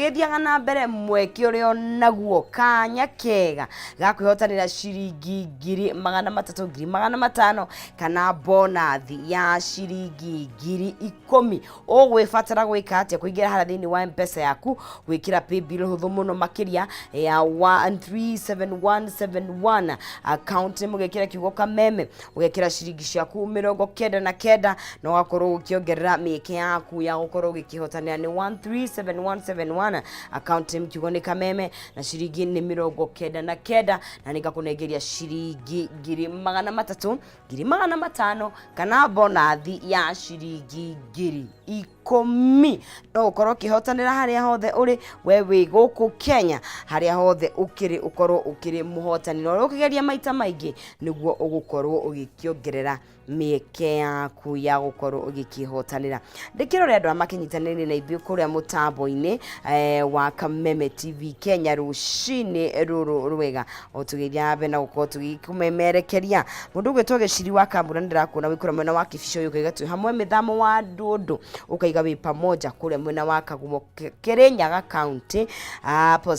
Gĩthiaga na mbere mweke ũrĩa onaguo kanya kega ga kwĩhotanĩra ciringi 300,000, 500,000 kana bonathi ya ciringi 10,000. Ũgwĩbatara gwĩka atĩa? Kũingĩra harĩa thĩinĩ wa Mpesa yaku, gwĩkĩra paybill hũthũ mũno makĩria ya 137171, account mũgekĩra kiugo Kameme, ũgekĩra ciringi ciaku 99 na ũgakorwo ũkĩongerera mĩeke yaku ya gũkorwo ũgĩkĩhotanĩra. Nĩ 137171, account name kiugo nĩ Kameme na ciringi nĩ 99, na nĩngakũnengeria ciringi 300,000, 500,000 kana bonathi ya ciringi 10,000. No ũkorwo ũkĩhotanĩra harĩa hothe ũrĩ, we wĩ gũkũ Kenya, harĩa hothe ũkĩrĩ, ũkorwo ũkĩrĩ mũhotani. Na ũrĩa ũkĩgeria maita maingĩ nĩguo ũgũkorwo ũgĩkĩongerera mĩeke yaku ya gũkorwo ũgĩkĩhotanĩra. Ndĩkĩrore andũ arĩa makĩnyitanĩire na ithuĩ kũrĩa mũtambo-inĩ wa Kameme TV Kenya rũcinĩ rũrũ rwega, o tũgĩthiĩ mbere na gũkorwo tũgĩkũmemerekeria. Mũndũ ũgwĩtwo Gĩciri wa Kambura, nĩndĩrakuona wĩ kũrĩa mwena wa Kĩbico, ũkaiga twĩ hamwe. Mĩthamo wa Ndũndũ, ũkaiga wĩ pamoja kũrĩa mwena wa Kagumo, Kirinyaga County, hapo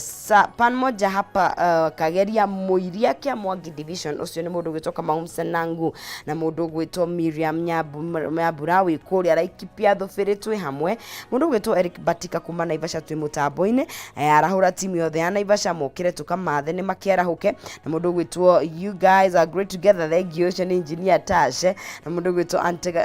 pamoja hapa Kageria Mũiria kĩa Mwangi Division. Ũcio nĩ mũndũ ũgwĩtwo Kamau Msenangu. Na mũndũ ũgwĩtwo Miriam Nyambura wĩ kũrĩa Laikipia Thũbĩrĩ, twĩ hamwe. Mũndũ ũgwĩtwo Eric Batika kuma Naivasha, twĩ mũtambo-inĩ, arahũra timu yothe ya Naivasha mokĩre tũkamathe nĩ makĩarahũke. Na mũndũ ũgwĩtwo "You guys are great together", thank you, ũcio nĩ Engineer Tash. Na mũndũ ũgwĩtwo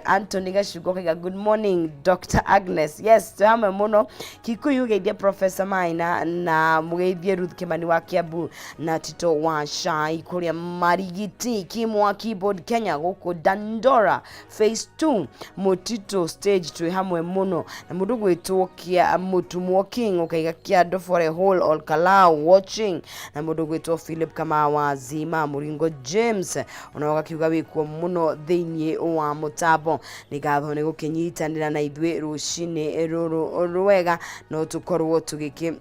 Anthony Gacungo akaiga, "Good morning, Dr Agnes." Yes, twĩ hamwe mũno. Kikuyu geithie Professor Maina na mũgeithie Ruth Kimani wa Kiambu na Tito wa Shai kũrĩa Marigiti Kimwa Keyboard Kenya gũkũ Dandora Phase 2 Mũtitũ stage, twĩ hamwe mũno. Na mũndũ gwĩtwo kia Mũtumwo King ũkaiga kia Ndobore Hall Olkalau watching. Na mũndũ gwĩtwo Philip Kamawa Zima Mũringo James ona ũgakiuga wĩkuo mũno thĩinĩ wa mũtambo. Nĩ ngatho nĩ gũkĩnyitanĩra na ithuĩ rũcinĩ rũrũ rwega. No tũkorwo tũgĩkĩ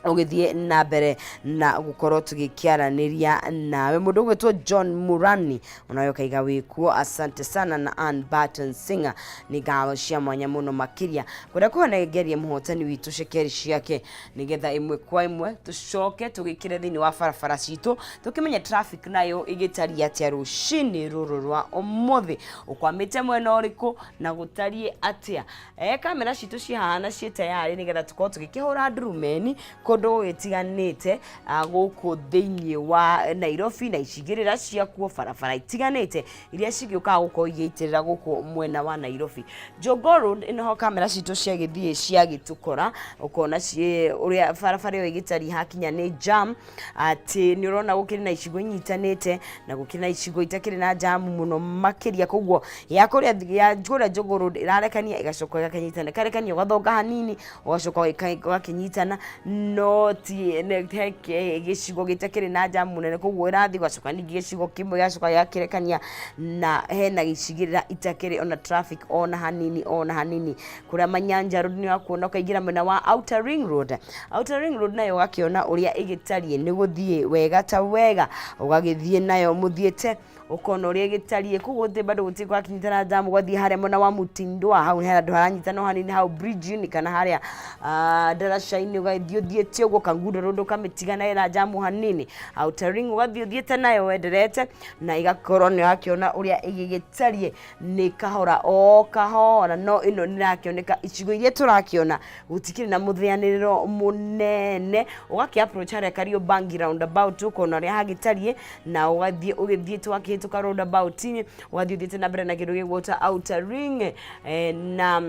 ũgĩthiĩ na mbere na gũkorwo tũgĩkĩaranĩria nawe. Mũndũ ũgwĩtwo John Murani onawe ũkaiga wĩkuo, asante sana. Na Ann Barton Singer, nĩ ngatho cia mwanya mũno makĩria. Kũrĩa kũhanengeria mũhotani witũ cekeri ciake nĩgetha ĩmwe kwa ĩmwe tũcoke tũgĩkĩre thĩinĩ wa barabara citũ, tũkĩmenye traffic nayo ĩgĩtariĩ atĩa rũcinĩ rũrũ rwa ũmũthĩ, ũkwamĩte mwena ũrĩkũ na gũtariĩ atĩa. Kamera citũ ciĩ haha na ciĩ tayarĩ nĩgetha tũkorwo tũgĩkĩhũra ndurumeni kũndũ gũgĩtiganĩte gũkũ thĩinĩ wa Nairobi na icigĩrĩra ciakuo, barabara itiganĩte iria cigĩũkaga gũkorwo igĩitĩrĩra gũkũ mwena wa Nairobi. Jogoo Road ĩnoho kamera citũ ciagĩthiĩ ciagĩtũkora, ũkona ciĩ ũrĩa barabara ĩyo ĩgĩtariĩ hakinya nĩ jam, atĩ nĩ ũrona gũkĩrĩ na icigo inyitanĩte na gũkĩrĩ na icigo itakĩrĩ na jamu mũno makĩria. Koguo ya kũrĩa Jogoo Road ĩrarekania, ĩgacoka ĩgakĩnyitana, ĩkarekania, ũgathonga hanini, ũgacoka ũgakĩnyitana, no ti he gĩcigo gĩtakĩrĩ na jamu nene. Koguo ĩrathiĩ, ũgacoka ningĩ gĩcigo kĩmwe gĩgacoka gĩgakĩrekania, na hena gĩcigĩrĩra itakĩrĩ ona traffic ona hanini ona hanini. Kũrĩa Manyanja Road nĩ wakuona, ũkaingĩra mwena wa Outer Ring Road. Outer Ring Road nayo ũgakĩona ũrĩa ĩgĩtariĩ, nĩ gũthiĩ wega ta wega, ũgagĩthiĩ nayo mũthiĩte ũkona ũrĩa ĩgĩtariĩ. Koguo gũtirĩ bado gũtirĩ gwakinyitana jamu. Ũgathiĩ harĩa mwena wa Mutindwa, hau he handũ haranyitana o hanini hau bridge-inĩ kana harĩa ndaraca-inĩ, ũgathiĩ ũthiĩte ũguo. Kangundo Road ũkamĩtigana ĩna jamu hanini. Outer Ring ũgathiĩ ũthiĩte nayo wenderete na igakorwo nĩ ũrakĩona ũrĩa ĩgĩgĩtariĩ, nĩ kahora o kahora, no ĩno nĩ ĩrakĩoneka icigo iria tũrakĩona gũtikĩrĩ na mũthĩanĩrĩro mũnene. Ũgakĩ approach harĩa Kariobangi roundabout, ũkona ũrĩa hagĩtariĩ, na ũgathiĩ ũgĩthiĩte ũgakĩhĩtũka roundabout-inĩ, ũgathiĩ ũthiĩte na mbere na kĩndũ gĩgwĩtwo Outer Ring na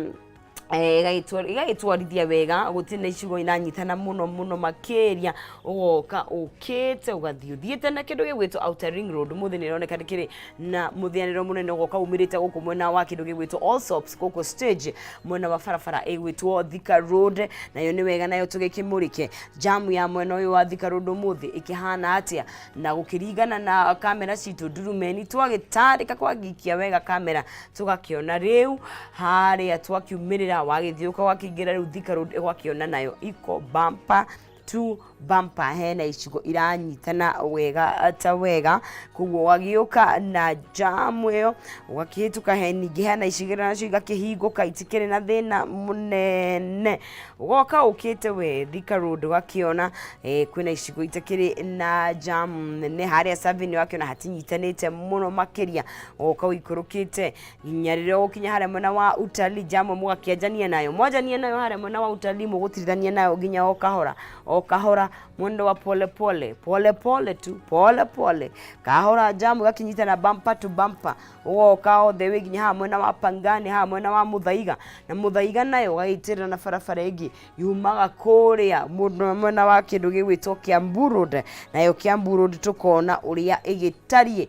ĩgagĩtwarithia wega, gũtirĩ na icigo iranyitana mũno mũno makĩria. Ũgoka ũkĩte, ũgathiĩ ũthiĩte na kĩndũ gĩgwĩtwo Outer Ring Road, mũthĩ nĩ ĩroneka nĩ na mũthĩanĩro mũnene. Ũgoka umĩrĩte gũkũ mwena wa kĩndũ gĩgwĩtwo Allsops gũkũ stage, mwena wa barabara ĩgwĩtwo Thika Road, nayo nĩ wega nayo tũgĩkĩmũrĩke jamu ya mwena ũyũ wa Thika Road ũmũthĩ ĩkĩhana atĩa. Na gũkĩringana na kamera citũ ndurumeni, twagĩtandĩka kwagikia wega kamera, tũgakĩona rĩu harĩa twakiumĩrĩra, wagĩthiũka wakĩingĩra rĩu Thika Road, ũgakĩona nayo iko bumper to bumper hena icigo iranyitana wega ta wega. Koguo ũgagĩũka na jamu ĩyo ũgakĩhĩtũka, he ningĩ hena icigĩrĩra nacio igakĩhingũka itikĩrĩ na thĩna mũnene. Ũgoka ũkĩte we Thika Road ũgakĩona kwĩna icigo itakĩrĩ na jamu nene. Harĩa Savini ũgakĩona hatinyitanĩte mũno makĩria. Ũgoka ũikũrũkĩte nginya rĩrĩa ũgũkinya harĩa mwena wa Utalii, jamu mũgakĩanjania nayo, mwanjania nayo harĩa mwena wa Utalii mũgũtirithania nayo nginya o kahora o kahora, mwendo wa pole pole pole pole tu pole pole kahora, jamu ĩgakĩnyitana bumper to bumper. Ũgoka all the way nginya haha mwena wa Pangani, haha mwena wa Muthaiga, na Muthaiga nayo ũgagĩitĩrĩra na barabara ĩngĩ yumaga kũrĩa mũno mwena wa kĩndũ gĩgwĩtwo Kiambu Road. Nayo Kiambu Road tũkona ũrĩa ĩgĩtariĩ.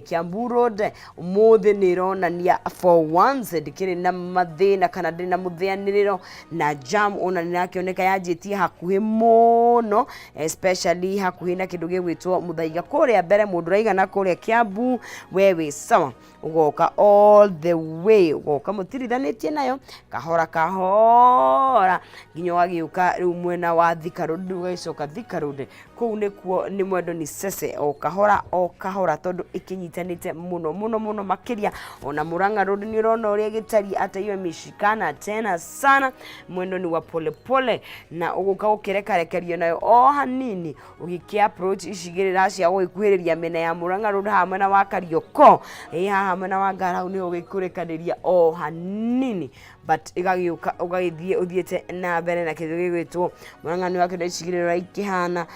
Kiambu Road ũmũthĩ nĩ ĩronania for once ndĩkĩrĩ na mathĩna kana ndĩrĩ na mũthĩanĩrĩro na jam, ona nĩ ĩrakĩoneka yanjĩtie hakuhĩ mũno, especially hakuhĩ na kĩndũ gĩgwĩtwo Muthaiga kũrĩa mbere. Mũndũ ũraigana kũrĩa Kiambu, we wĩ sawa, ũgoka all the way, ũgoka mũtirithanĩtie nayo kahora kahora nginya ũgagĩũka rĩu mwena wa Thika Road. Rĩu ũgagĩcoka Thika Road kũu nĩkuo nĩ mwendo ni cece o kahora o kahora, tondũ ĩkĩnyitanĩte mũno mũno mũno makĩria. Ona Murang'a Road nĩ ũrona ũrĩa ĩgĩtariĩ, hata hiyo imeshikana tena sana, mwendo ni wa pole pole, na ũgũka gũkĩrekarekerio nayo o hanini ũgĩkĩ approach icigĩrĩra cia gũgĩkuhĩrĩria mĩena ya Murang'a Road haha mwena wa Karioko, ĩ haha mwena wa Ngara, hau nĩho ũgĩkũrekanĩria o hanini, but ĩgagĩũka ũgagĩthiĩ ũthiĩte na mbere na kĩndũ gĩgwĩtwo Murang'a. Nĩ wakĩona icigĩrĩra ikĩhana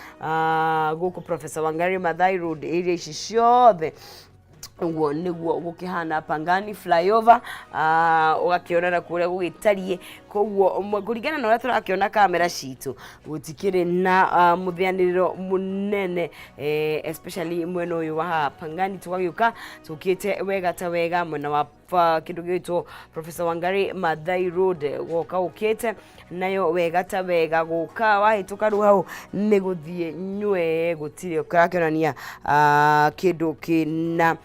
gũkũ Professor Wangari Maathai Road area ici ciothe, ũguo nĩguo gũkĩhana. Pangani flyover ũgakĩona na kũrĩa gũgĩtariĩ. Koguo kũringana na ũrĩa tũrakĩona kamera citũ, gũtikĩrĩ na mũthĩanĩrĩro mũnene, especially mwena ũyũ wa haha Pangani. Tũgagĩũka tũkĩte wega ta wega mwena wa kĩndũ gĩgwĩtwo Professor Wangari Maathai Road, goka ũkĩte nayo wega ta wega, gũka wahĩtũka rĩu hau nĩ gũthiĩ nywe, gũtirĩ ũrakĩonania kĩndũ kĩna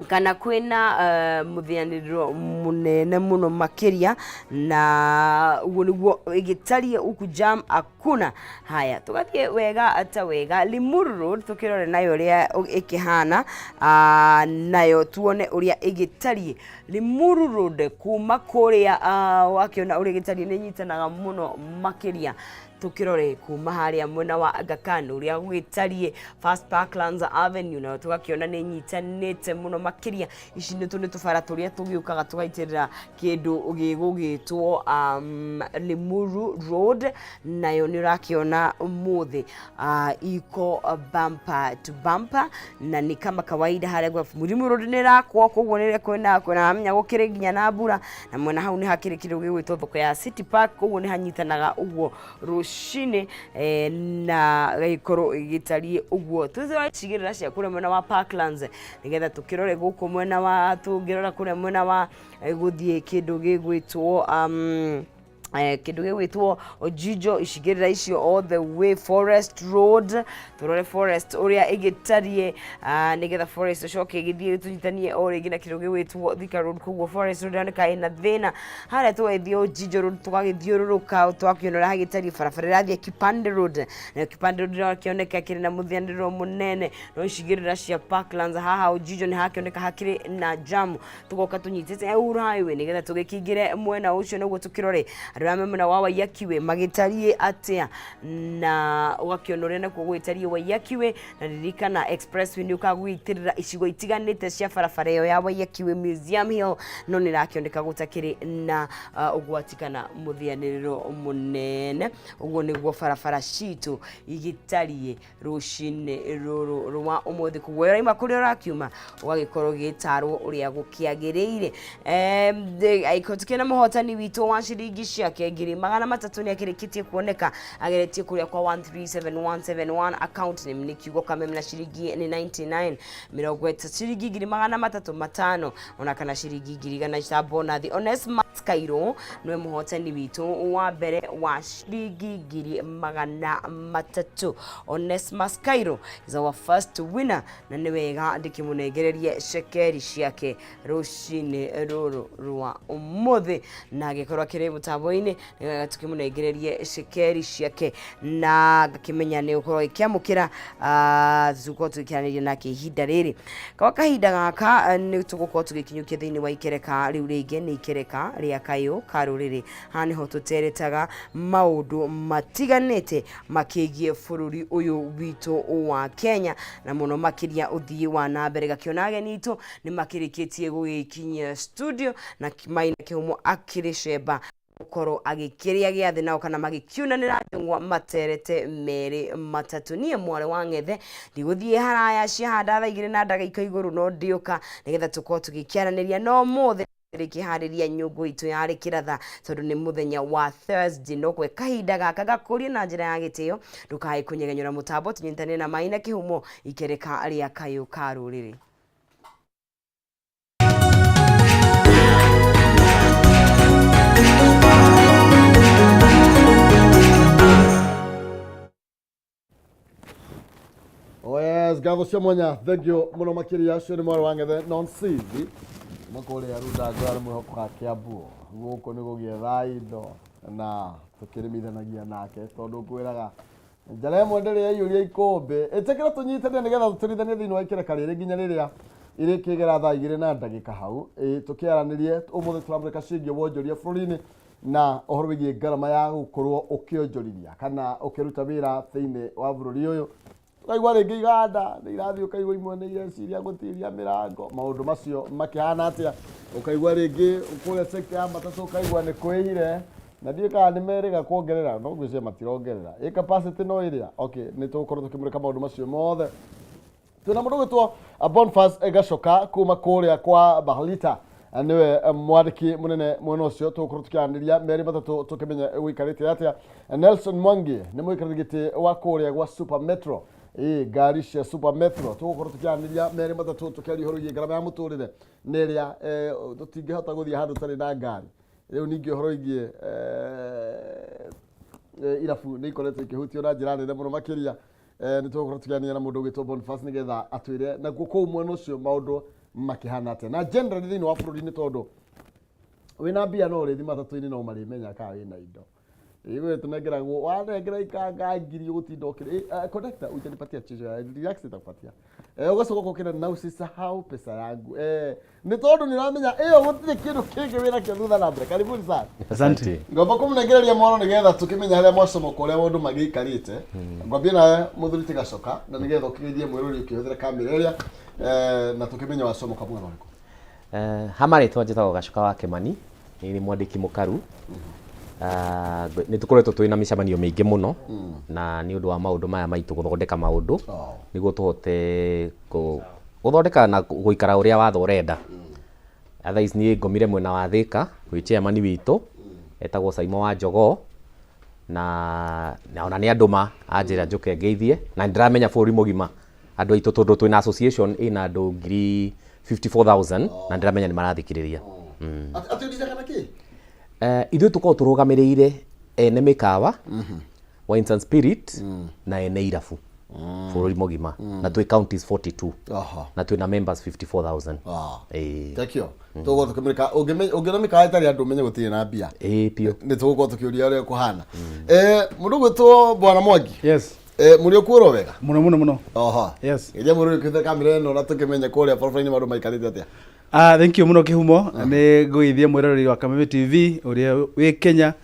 kana kwĩna mũthĩanĩrĩro mũnene mũno makĩria, na ũguo nĩguo ĩgĩtariĩ huku, jam hakuna. Haya, tũgathiĩ wega ta wega Limuru Road, tũkĩrore nayo ũrĩa ĩkĩhana, nayo tuone ũrĩa ĩgĩtariĩ Limuru Road kuma kũrĩa. Wakĩona ũrĩa ĩgĩtariĩ, nĩ ĩnyitanaga mũno makĩria. Tũkĩrore kuma harĩa mwena wa Aga Khan ũrĩa gũgĩtariĩ, First Parklands Avenue nayo tũgakĩona nĩ ĩnyitanĩte mũno makĩria. Ici nĩ tũ nĩ tũbara tũrĩa tũgĩũkaga tũgaitĩrĩra kĩndũ gĩgũgĩtwo Limuru Road, nayo nĩ ũrakĩona ũmũthĩ iko bumper to bumper, na nĩ kama kawaida. Harĩa gwa Limuru Road nĩ ĩrakwo, koguo nĩ kwĩna menya gũkĩrĩ nginya na mbura, na mwena hau nĩ hakĩrĩ kĩndũ gĩgwĩtwo thoko ya City Park, koguo nĩ hanyitanaga ũguo rũcinĩ, na gĩkorwo gĩtariĩ ũguo. Tũthiĩ icigĩrĩra cia kũrĩa mwena wa Parklands, nĩgetha tũkĩrore gũkũ mwena wa, tũngĩrora kũrĩa mwena wa gũthiĩ kĩndũ gĩgwĩtwo kĩndũ gĩgwĩtwo Ojijo, icigĩrĩra icio all the way Forest Road, tũrore Forest ũrĩa ĩgĩtariĩ, nĩgetha Forest ũcoke ĩgĩthiĩ tũnyitanie o rĩngĩ na kĩndũ gĩgwĩtwo Thika Road. Koguo Forest Road ĩroneka ĩna thĩna. Harĩa tũgagĩthiĩ Ojijo Road, tũgagĩthiũrũrũka, twakĩona ũrĩa hagĩtariĩ. Barabara ĩrathiĩ Kipande Road, nayo Kipande Road ĩrakĩoneka ĩkĩrĩ na mũthĩanĩrĩro mũnene, no icigĩrĩra cia Parklands haha Ojijo nĩ hakĩoneka hakĩrĩ na jamu. Tũgoka tũnyitĩte Uhuru Highway nĩgetha tũgĩkĩingĩre mwena ũcio, nĩguo tũkĩrore andũ arĩa me mwena wa Waiyaki Way magĩtariĩ atĩa, na ũgakĩona ũrĩa nakuo gũgĩtariĩ Waiyaki Way. Na ririkana expressway nĩ ũkaga gũgĩitĩrĩra icigo itiganĩte cia barabara ĩyo ya Waiyaki Way, Museum Hill, no nĩ ĩrakĩoneka gũtakĩrĩ na ũgwati kana mũthĩanĩrĩro mũnene. Ũguo nĩguo barabara citũ igĩtariĩ rũcinĩ rũrũ rwa ũmũthĩ. Koguo ũraima kũrĩa ũrakiuma, ũgagĩkorwo ũgĩtarwo ũrĩa gũkĩagĩrĩire. Tukĩona mũhotani witũ wa ciringi ciake 300,000 nĩ akĩrĩkĩtie kuoneka, ageretie kũrĩa kwa 137171, account name nĩ kiugo Kameme, na ciringi nĩ 99 80, ciringi 305,000 ona kana ciringi 100,000 cia bonathi. Onesmus Kairũ nĩwe mũhotani witũ wa mbere wa ciringi 300,000. Onesmus Kairũ is our first winner, na nĩ wega ndĩkĩmũnengererie cekeri ciake rũcinĩ rũrũ rwa ũmũthĩ, na agĩkorwo akĩrĩ mũtambo-inĩ. thimũ-inĩ nĩgetha tũkĩmũnengererie cekeri ciake na ngakĩmenya nĩ ũkorwo ĩkĩamũkĩra tũkorwo tũgĩkĩaranĩria nake ihinda rĩrĩ. Kwa kahinda gaka nĩ tũgũkorwo tũgĩkinyũkia thĩinĩ wa ikereka rĩu rĩngĩ nĩ ikereka rĩa kayũ ka rũrĩrĩ. Haha nĩho tũteretaga maũndũ matiganĩte makĩgiĩ bũrũri ũyũ witũ wa Kenya na mũno makĩria ũthii wa na mbere. Gakĩona ageni aitũ nĩ makĩrĩkĩtie gũgĩkinyia studio na Maina Kĩhumo akĩrĩ cemba gũkorwo agĩkĩrĩa gĩathĩ nao kana magĩkiunanĩra njũng'wa materete merĩ matatũ. Niĩ mwarĩ wa ng'ethe ndigũthiĩ haraya ciahanda thaa 2 na ndagĩka igũrũ no ndĩũka nĩgetha tũkorwo tũgĩkĩaranĩria no ũmũthĩ rĩkĩharĩria nyũngũ itũ yarĩ kĩratha tondũ nĩ mũthenya wa Thursday no kwe kahinda gaka gakũrie na njĩra ya gĩtĩo ndũkae kũnyegenyũra mũtambo tũnyitanĩre na Maina Kĩhumo ikereka rĩa kayũ ka rũrĩrĩ. Oh yes, ngatho cia mwanya thank you muno makiria acio nĩ mwarĩ wa ng'ethe nonsizi kuma kũrĩa runda ngorani mwĩhoko wa Kiambu gũkũ nĩ gũgĩetha indo na tũkĩrĩmithanagia nake tondũ ngwĩraga njara ĩmwe ndĩrĩ yaiyũria ikũmbĩ ĩtĩkĩra tũnyitane nĩgetha tũtũrithanie thĩinĩ wa ikereka rĩrĩ nginya rĩrĩa irĩkĩgera thaa 2 na ndagĩka hau. Ĩ, tũkĩaranĩrie ũmũthĩ tũramũrĩka ciĩgiĩ wonjoria bũrũri-inĩ na ũhoro wĩgiĩ ngarama ya gũkorwo ũkĩonjorithia kana ũkĩruta wĩra thĩinĩ wa bũrũri ũyũ. Ũkaigua rĩngĩ iganda nĩ irathiĩ, ũkaigua imwe nĩ ireciria gũtiria mĩrango, maũndũ macio makĩhana atĩa? Ũkaigua rĩngĩ kũrĩa sector ya matatũ ũkaigua nĩ kwĩhire na ndiũĩ kana nĩ merĩga kuongerera, no ngwĩciria matirongerera. Ĩ capacity no ĩrĩa? Okay, nĩ tũgũkorwo tũkĩmũrĩka maũndũ macio mothe. Twĩna mũndũ ũgwĩtwo Boniface Gacoka kuma kũrĩa kwa Bahlita, nĩwe mwandĩki mũnene mwena ũcio. Tũgũkorwo tũkĩaranĩria merĩ matatũ tũkĩmenya gũikarĩte atĩa. Nelson Mwangi nĩ mũikarĩri gĩtĩ wa kũrĩa gwa Super Metro, ĩ ngari cia Super Metro. Tũgũkorwo tũkĩaranĩria merĩ matatũ tũkĩaria ũhoro wĩgiĩ ngarama ya mũtũrĩre na ĩrĩa tũtingĩhota gũthiĩ handũ tũtarĩ na ngari. Rĩu ningĩ ũhoro wĩgiĩ irabu nĩ ikoretwo ikĩhutio na njĩra nene mũno makĩria. Nĩ tũgũkorwo tũkĩaranĩria na mũndũ ũgwĩtwo Boniface nĩgetha atwĩre nakuo kũu mwena ũcio maũndũ makĩhana atĩa na generally thĩinĩ wa bũrũri, nĩ tondũ wĩna mbia no ũrĩthi matatũ-inĩ no marĩmenya kana wĩna indo. Igwe tunengeragwo wanengera ikanga ngiri ũgũtinda ũkĩrĩ conductor ujanipatia chicho ya relax nitakupatia ũgacoka ũkokĩra na usisahau pesa yangu nĩ tondũ nĩ ũramenya ĩyo gũtirĩ kĩndũ kĩngĩ wĩna kĩo thutha na mbere. Karibuni sana. Asante. Ngomba kũmũnengereria mwana nĩgetha tũkĩmenya harĩa mwacomoka ũrĩa maũndũ magĩikarĩte. Ngwambie nawe mũthuri ti Gacoka na nĩgetha ũkĩgeithie mwĩrori ũkĩhũthĩra kamera ĩrĩa na tũkĩmenye wacomoka mwena ũrĩkũ. Ha marĩtwa njĩtagwo Gacoka wa Kĩmani, nĩ nĩ mwandĩki mũkaru. Nĩ tũkoretwo twĩ na mĩcemanio mĩingĩ mũno na nĩ ũndũ wa maũndũ maya maitũ gũthondeka maũndũ nĩguo tũhote gũthondeka na gũikara ũrĩa watho ũrenda. Thaa ici niĩ ngomire mwena wa Thĩka gwĩ chairman witũ etagwo Saimo wa Jogoo na ona nĩ andũma anjĩra njũke ngeithie na nĩ ndĩramenya bũrũri mũgima andũ aitũ tondũ twĩna association ĩna andũ ngiri 54,000 na ndĩramenya nĩ marathikĩrĩria. Atĩ ũndiraga na kĩ? Ithuĩ tũkoragwo tũrũgamĩrĩire ene mĩkawa, Wines and Spirit na ene irabu bũrũri mũgima na twĩ counties 42 na twĩna members 54,000. Ĩĩ. Thank you. Tũgũkorwo tũkĩmũrĩka ũngĩona mĩkawa ĩtarĩ andũ ũmenye gũtirĩ na mbia. Ĩĩ biũ. Nĩ tũgũkorwo tũkĩũria ũrĩa kũhana. Mũndũ ũgwĩtwo Bwana Mwangi. Yes. Mũrĩ okuo wega? Mũno mũno mũno. Yes. Geria mũrĩ ũkĩte kamera ĩno na tũkĩmenye kũrĩa barabara-inĩ maũndũ maikarĩte atĩa. Thank you mũno Kĩhumo. Nĩ ngũgeithia mwĩroreri wa Kameme TV ũrĩa wĩ Kenya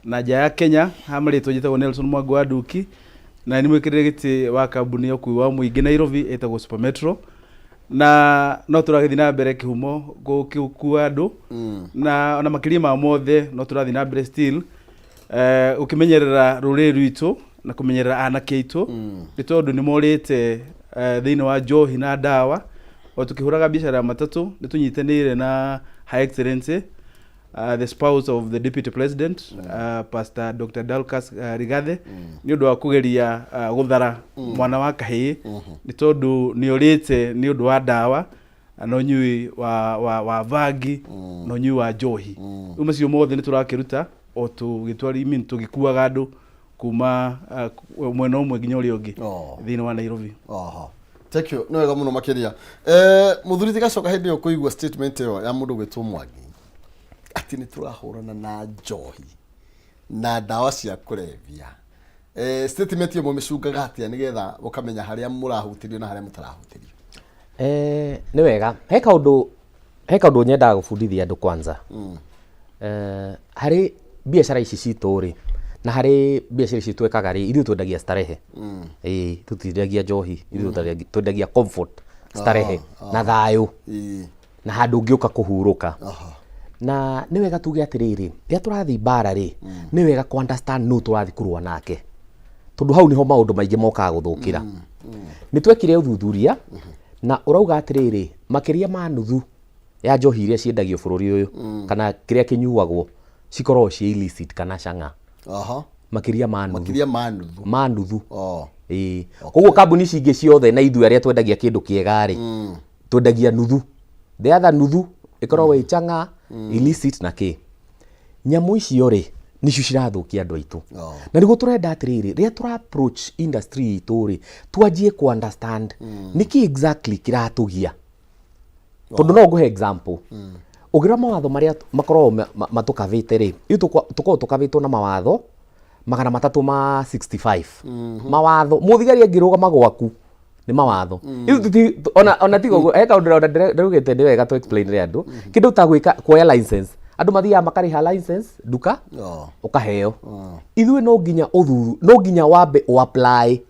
na nja ya Kenya. Haha marĩtwa njĩtagwo Nelson Mwangi wa Nduki na nĩ mwĩkĩrĩre gĩtĩ wa kambuni ya ũkui wa mũingĩ Nairobi ĩtagwo Super Metro. Na no tũragĩthiĩ na mbere Kĩhumo gũkua andũ na ona makĩria ma mothe no tũrathiĩ na mbere still gũkĩmenyerera rũrĩrĩ rwitũ na kũmenyerera anake aitũ nĩ tondũ nĩ morĩte thĩinĩ wa njohi na ndawa. O tũkĩhũraga biacara ya matatũ nĩ tũnyitanĩire na Her Excellency the spouse of the Deputy President Pastor Dr. Dorcas Rigathi nĩ ũndũ wa kũgeria gũthara mwana wa kahĩĩ nĩ tondũ nĩ orĩte nĩ ũndũ wa ndawa na ũnyui wa bangi na ũnyui wa njohi. Rĩu macio mothe nĩ tũrakĩruta o tũgĩtwari, I mean, tũgĩkuaga andũ kuma mwena ũmwe nginya ũrĩa ũngĩ thĩinĩ wa Nairobi. Thank you. Nĩ wega mũno makĩria. Mũthuri ti Gacoka, hĩndĩ ĩyo kũigua statement ĩyo ya mũndũ gwĩtwo Mwangi atĩ nĩ tũrahũrana na njohi. Na ndawa cia kũrebia. Statement ĩyo mũmĩcungaga atĩa nĩgetha mũkamenya harĩa mũrahutĩrio na harĩa mũtarahutĩrio? Nĩ wega, he kaũndũ nyendaga gũbundithia andũ kwanza. Harĩ biacara ici citũ rĩ, na harĩ biacara ici twĩkaga rĩ, ithuĩ twendagia starehe. Ĩĩ, tũtiendagia njohi, ithuĩ twendagia comfort, starehe na thayũ na handũ ũngĩũka kũhurũka. Na nĩ wega tuge atĩrĩrĩ, rĩrĩa tũrathiĩ mbara rĩ, nĩ wega kũ understand nũ tũrathiĩ kũrũa nake, tondũ hau nĩho maũndũ maingĩ mokaga gũthũkĩra. Nĩ twekire ũthuthuria na ũrauga atĩrĩrĩ, makĩria ma nuthu ya njohi iria ciendagio bũrũri ũyũ kana kĩrĩa kĩnyuagwo cikoragwo ciĩ illicit kana chang'aa. Makĩria ma nuthu. Makĩria ma nuthu. Ma nuthu. Ĩĩ, koguo kambuni ici ingĩ ciothe na ithuĩ arĩa twendagia kĩndũ kĩega rĩ, twendagia nuthu, the other nuthu ĩkoragwo ĩ chang'aa, illicit na kĩ. Nyamũ icio rĩ, nicio cirathũkia andũ aitũ. Na nĩguo tũrenda atĩrĩrĩ, rĩrĩa tũra approach industry itũ rĩ, twanjie ku understand nĩkĩ exactly kĩratũgia, tondũ no ngũhe example. Ũngĩrora mawatho marĩa makoragwo matũkavĩte rĩ, ithuĩ tũkoragwo tũkavĩtwo na mawatho 365. Mawatho, mũthigari angĩrũgama gwaku nĩ mawatho. Ithuĩ ona tiga ũguo, he kaũndũ ndĩrona ndĩraugĩte nĩ wega tũ explain rĩ andũ kĩndũ ta gwĩka kuoya license. Andũ mathiaga makarĩha license nduka, ũkaheo. Ithuĩ no nginya ũthuthu, no nginya wambe ũ apply,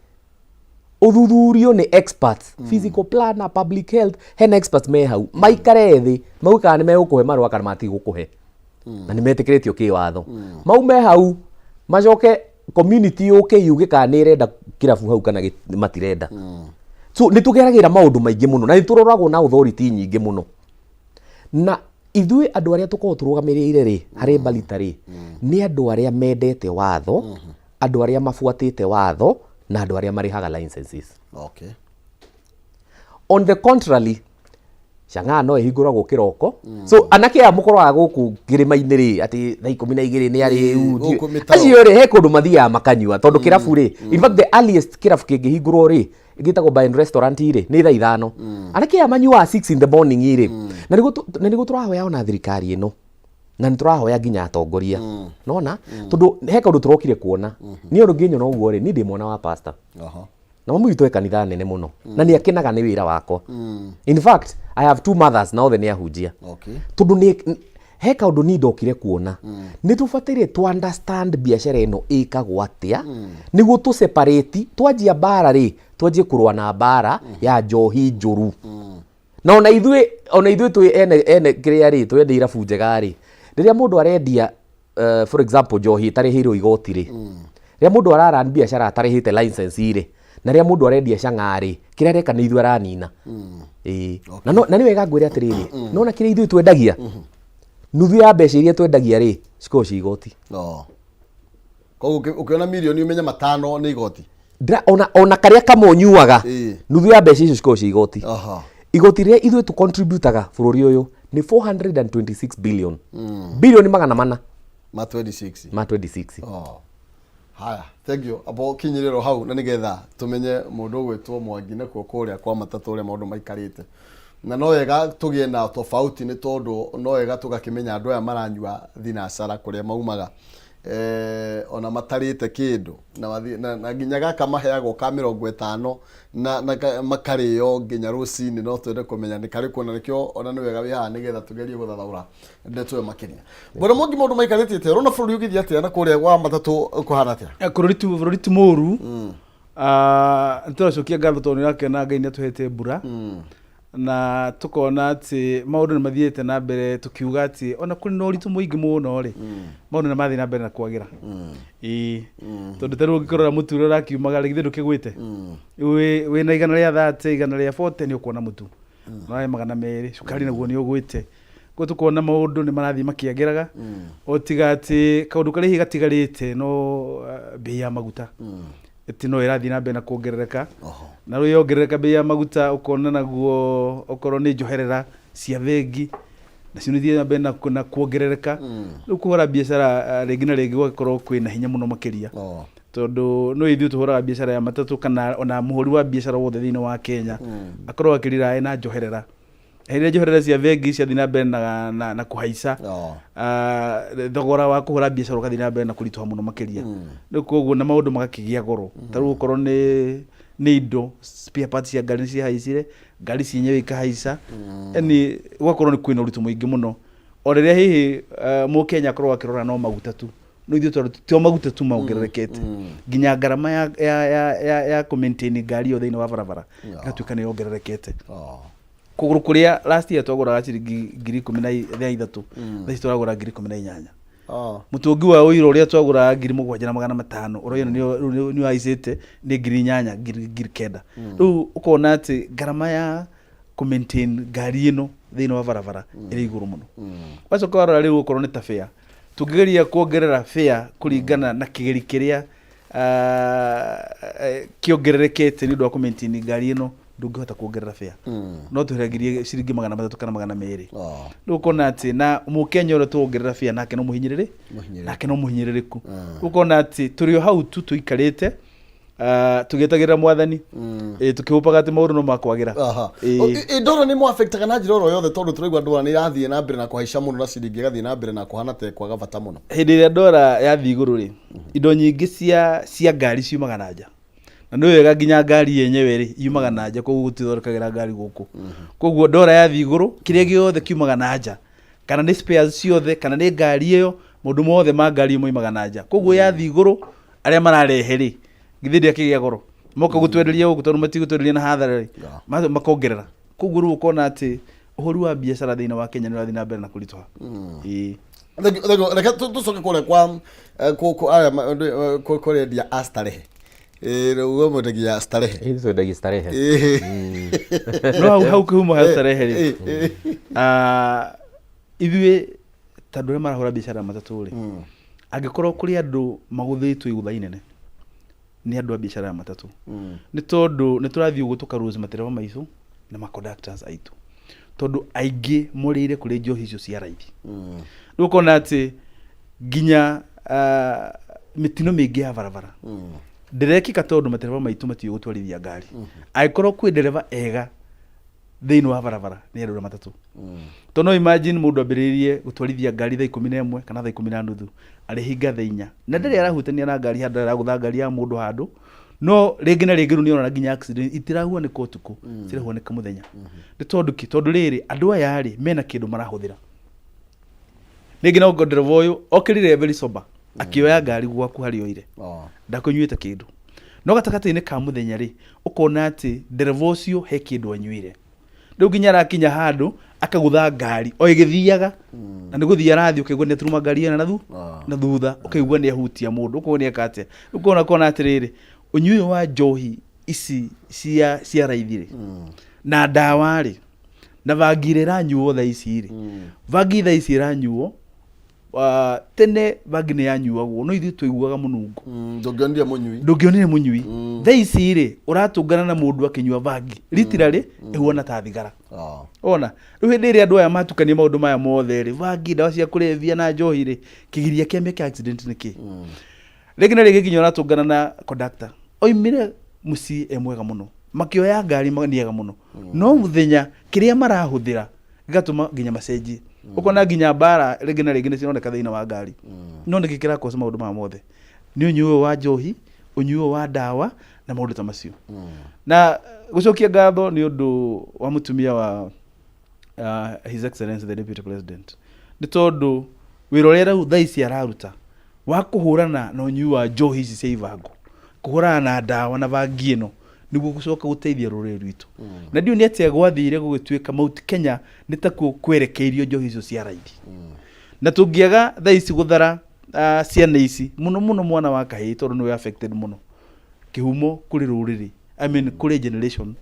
ũthuthurio nĩ experts, physical planner, public health, hena experts me hau maikare thĩ mauge kana nĩ megũkũhe marũa kana matigũkũhe, na nĩ metĩkĩrĩtio kĩwatho. Maume hau macoke community yũke yuge kana nĩ ĩrenda kĩrabu hau kana matirenda. So nĩ tũgeragĩra maũndũ maingĩ mũno na nĩ tũroragwo na authority nyingĩ mũno. Na ithuĩ andũ arĩa tũkoragwo tũrũgamĩrĩire rĩ harĩ Mbarita rĩ, nĩ andũ arĩa mendete watho, andũ arĩa mabuatĩte watho na andũ arĩa marĩhaga licenses. On the contrary, chang'aa no ĩhingũragwo kĩroko. So anake aya mũkoraga gũkũ kĩrĩma-inĩ rĩ, atĩ thaa 12 nĩ arĩu, Gũkũ mĩtaro. Acio rĩ, he kũndũ mathiaga makanyua, tondũ kĩrabu rĩ, in fact the earliest kĩrabu kĩngĩhingũrwo rĩ, gĩtagwo bar and restaurant rĩ, nĩ thaa 5. Anake aya manyuaga 6 in the morning rĩ. Na nĩguo tũrahoya ona thirikari ĩno, na nĩ tũrahoya nginya atongoria nona, tondũ he kaũndũ tũrokire kuona. Niĩ ũndũ ngĩnyona ũguo rĩ, niĩ ndĩ mwana wa pastor na mamu witũ e kanitha nene mũno na nĩ akenaga nĩ wĩra wakwa. In fact, I have two mothers na othe nĩ ahunjia. Tondũ nĩ he kaũndũ niĩ ndokire kuona, nĩ tũbataire tũ understand biacara ĩno ĩkagwo atĩa, nĩguo tũ separate. Twanjia mbara rĩ, twanjie kũrũa na mbara ya njohi njũru. Na ona ithuĩ twĩ ene kĩrĩa rĩ, twende irabu njega rĩ, rĩrĩa mũndũ arendia, for example, njohi ĩtarĩhĩirwo igoti rĩ, rĩrĩa mũndũ araran biacara atarĩhĩte license rĩ, na rĩrĩa mũndũ arendia chang'aa rĩ, kĩrĩa areka nĩ ithuĩ aranina. Ĩĩ. Na nĩ wega ngwĩre atĩrĩrĩ, nona kĩrĩa ithuĩ twendagia, nuthu ya mbeca iria twendagia rĩ, cikoragwo ci igoti. Koguo ũkĩona mirioni ũmenye 5 nĩ igoti. Ona karĩa kamwe ũnyuaga, nuthu ya mbeca icio cikoragwo ci igoti. Igoti rĩrĩa ithuĩ tũ contributaga bũrũri ũyũ nĩ 426 billion, bilioni 400. Ma 26. Ma 26. Oh. Haya, thank you. Abo kinyĩrĩro hau na nĩgetha tũmenye mũndũ ũgwĩtwo Mwangi nakuo kũrĩa kwa matatũ ũrĩa maũndũ maikarĩte. Na no wega tũgĩe na tofauti, nĩ tondũ no wega tũgakĩmenya andũ aya maranyua thinacara kũrĩa maumaga, ona matarĩte kĩndũ na, na nginya gaka maheagwo ka 50 na makarĩo nginya rũcinĩ. No twende kũmenya nĩ karĩkũ, na nĩkĩo ona nĩ wega wĩ haha nĩgetha tũgerie gũthathaũra ndeto ĩyo makĩria. Bwana Mwangi, maũndũ maikarĩte atĩa? Ũrona bũrũri ũgĩthiĩ atĩa na kũrĩa gwa matatũ kũhana atĩa? Bũrũri ti mũru. Ah, nĩ tũracokia ngatho tondũ nĩ ũrakĩona Ngai nĩ atũhete mbura na tũkona atĩ maũndũ nĩ mathiĩte na mbere, tũkiuga atĩ ona kũrĩ na ũritũ mũingĩ mũno rĩ, maũndũ nĩ mathiĩ na mbere na kwagĩra. Ĩĩ, tondũ ta rĩu ũngĩkorora mũtu ũrĩa ũrakiumaga rĩ, githĩ ndũkĩgwĩte? Wĩna 130, 140 nĩ ũkuona mũtu no 200. Cukari naguo nĩ ũgwĩte. Koguo tũkona maũndũ nĩ marathiĩ makĩagĩraga, o tiga atĩ kaũndũ karĩa hihi gatigarĩte no mbei ya maguta ĩti no ĩrathiĩ na mbere na kuongerereka. Na rĩu yongerereka mbei ya maguta, ũkona naguo okorwo nĩ njoherera cia bengi nacio nĩ ithiaga na mbere na kuongerereka. Rĩu kũhũra biacara rĩngĩ na rĩngĩ gũgakorwo kwĩna hinya mũno makĩria, tondũ no ithuĩ tũhũraga biacara ya matatũ kana ona mũhũri wa biacara wothe thĩinĩ wa Kenya akorwo akĩrira na njoherera. Hĩndĩ ĩrĩa njoherera cia bengi ciathiĩ na mbere na kũhaica, thogora wa kũhũra biacara ũgathiĩ na mbere na kũritũha mũno makĩria. Rĩu koguo na maũndũ magakĩgĩa goro. Ta rĩu okorwo nĩ indo, spare parts cia ngari nĩ ciahaicire, ngari cienyewe ikahaica, yaani gũgakorwo nĩ kwĩna ũritũ mũingĩ mũno. O rĩrĩa hihi Mũkenya akoragwo akĩrora no maguta tu, no ithuĩ tondũ ti maguta tu mongererekete, nginya ngarama ya kũ maintain ngari ĩyo thĩinĩ wa barabara ĩgatuĩka nĩ yongererekete. Kũgũrũ kũrĩa last year twagũraga ciringi 13,000, thaa ici tũragũra 18,000. Mũtũngi wa ũiro ũrĩa twagũraga 7500, ũroiyo rĩu nĩ ũhaicĩte nĩ 8000, 9000. Rĩu ũkona atĩ ngarama ya kũ maintain ngari ĩno thĩinĩ wa barabara ĩrĩ igũrũ mũno. Wacoka warora rĩu okorwo nĩ ta fare, tũngĩgeria kuongerera fare kũringana na kĩgeri kĩrĩa kĩongererekete nĩ ũndũ wa kũ maintain ngari ĩno, ndũngĩhota kuongerera fare. No tũheregirie ciringi 300 kana 200. Rĩu ũkona atĩ na Mũkenya ũrĩa tũrongerera fare nake no mũhinyĩrĩrĩ, nake no mũhinyĩrĩrĩku. Rĩu ũkona atĩ tũrĩ o hau tu tũikarĩte, tũgĩetagĩrĩra mwathani, tũkĩhũpaga atĩ maũndũ no makwagĩra. Ndora nĩ mwaffectaga na njĩra oro yothe tondũ tũraigua ndora nĩ irathiĩ na mbere na kũhaica mũno na ciringi ĩgathiĩ na mbere na kũhana ta ĩkwaga bata mũno. Hĩndĩ ĩrĩa ndora yathiĩ igũrũ rĩ, indo nyingĩ cia ngari ciumaga na nja, na nĩ wega nginya ngari yenyewe rĩ yumaga na nja, koguo gũtithondekagĩra ngari gũkũ. Koguo ndora yathiĩ igũrũ, kĩrĩa gĩothe kiumaga na nja, kana nĩ spares ciothe, kana nĩ ngari ĩyo, maũndũ mothe ma ngari ĩyo moimaga na nja. Koguo yathiĩ igũrũ, arĩa mararehe rĩ, githĩ ndĩakĩgĩa goro moka gũtwenderia gũkũ, tondũ matigũtwenderia na hathara rĩ, makongerera. Koguo rĩu ũkona atĩ ũhũri wa biacara thĩinĩ wa Kenya nĩ ũrathiĩ na mbere na kũritũha. Ĩĩ. Thank you, thank you. Reke tũcoke kũrĩa kwa aya kũrĩa endia a starehe. Rĩu we mwendagia starehe. Ithuĩ twendagia starehe. No hau kĩhumo ha starehe rĩ, ithuĩ ta andũ arĩa marahũra biacara ya matatũ rĩ, angĩkorwo kũrĩ andũ magũthĩtwo igũtha inene nĩ andũ a biacara ya matatũ, nĩ tondũ nĩ tũrathiĩ ũguo tũka lose matereba maitũ na ma conductors aitũ, tondũ aingĩ morĩire kũrĩ njohi icio cia raithi. Rĩu ũkona atĩ nginya mĩtino mĩingĩ ya barabara ndĩrekĩka tondũ matereba maitũ matiũĩ gũtwarithia ngari. Angĩkorwo kwĩ ndereba ega thĩinĩ wa barabara nĩ andũ arĩa matatũ, tondũ no imagine mũndũ ambĩrĩirie gũtwarithia ngari thaa 11 kana thaa 10:30, arĩhinga thaa 4, na ndarĩ arahutania na ngari handũ, aragũtha ngari ya mũndũ handũ. No rĩngĩ na rĩngĩ rĩu nĩ nginya accident itirahuanĩka ũtukũ, cirahuanĩka mũthenya. Nĩ tondũ kĩ? Tondũ rĩrĩ, andũ aya rĩ mena kĩndũ marahũthĩra. Rĩngĩ no ndereba ũyũ okĩrire very sober, akĩoya ngari gwaku harĩa oire, ndakũnyuĩte kĩndũ, no gatagatĩ-inĩ ka mũthenya rĩ, ũkona atĩ ndereba ũcio he kĩndũ anyuire. Rĩu nginya arakinya handũ akagũtha ngari o ĩgĩthiaga, na nĩ gũthiĩ arathiĩ, ũkaigua nĩ aturuma ngari ĩyo na thutha, ũkaigua nĩ ahutia mũndũ, ũkaigua nĩ eka atĩa. Rĩu ũkona atĩrĩrĩ, ũnyui ũyũ wa njohi ici cia raithi rĩ, na ndawa rĩ, na bangi ĩrĩa ĩranyuo thaa ici rĩ, bangi thaa ici ĩranyuo, tene bangi nĩ yanyuagwo no ithuĩ twaiguaga mũnungo. Ndũngĩonire mũnyui. Ndũngĩonire mũnyui. Thaa ici rĩ, ũratũngana na mũndũ akĩnyua bangi literally ĩhuana ta thigara. Ona rĩu hĩndĩ ĩrĩa andũ aya matukania maũndũ maya mothe rĩ, bangi, ndawa cia kũrebia na njohi rĩ, kĩgiria kĩa mĩeke accident nĩ kĩ? Rĩngĩ na rĩngĩ nginya ũratũngana na conductor oimire mũciĩ e mwega mũno, makĩoya ngari nĩ ega mũno, no mũthenya kĩrĩa marahũthĩra gĩgatũma nginya macenjie. Ũkona nginya mbara rĩngĩ na rĩngĩ nĩ cironeka thĩinĩ wa ngari. No nĩkĩ kĩrakosa maũndũ maya mothe? Nĩ ũnyui ũyũ wa njohi, ũnyui ũyũ wa ndawa na maũndũ ta macio. Na gũcokia ngatho nĩ ũndũ wa mũtumia wa His Excellency the Deputy President, nĩ tondũ wĩra ũrĩa rĩu thaa ici araruta wa kũhũrana na ũnyui wa njohi ici cia ibango, kũhũrana na ndawa na bangi ĩno, nĩguo gũcoka gũteithia rũrĩrĩ rwitũ. Na ndiũĩ nĩ atĩa gwathire gũgĩtuĩka Mount Kenya nĩ takuo kwerekeirio njohi icio cia raithi. Na tũngĩaga thaa ici gũthara ciana ici, mũno mũno mwana wa kahĩĩ, tondũ nĩwe affected mũno, kĩhumo kũrĩ rũrĩrĩ, I mean kũrĩ generation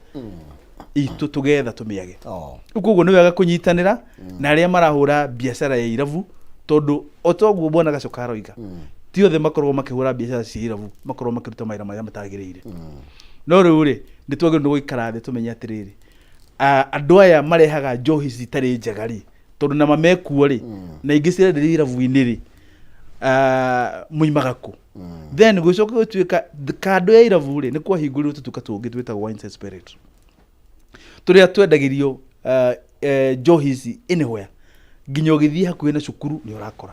itũ tũgetha tũmĩage. Rĩu koguo nĩ wega kũnyitanĩra na arĩa marahũra biacara ya irabu, tondũ o toguo bwana Gacoka aroiga, ti othe makoragwo makĩhũra biacara cia irabu makoragwo makĩruta mawĩra marĩa matagĩrĩire. No rĩu rĩ, nĩ twagĩrĩirwo nĩ gũikara thĩ tũmenye atĩrĩrĩ, andũ aya marehaga njohi citarĩ njega rĩ, tondũ nama mekuo rĩ, na ingĩ cirenderio irabu-inĩ rĩ, moimaga kũ? Then gũcoka gũtuĩka kando ya irabu rĩ, nĩ kwahingũrirwo tũtuka tũngĩ twĩtagwo wines and spirit, tũrĩa twendagĩrio Njohi ici anywhere, nginya ũgĩthiĩ hakuhĩ na cukuru nĩ ũrakora,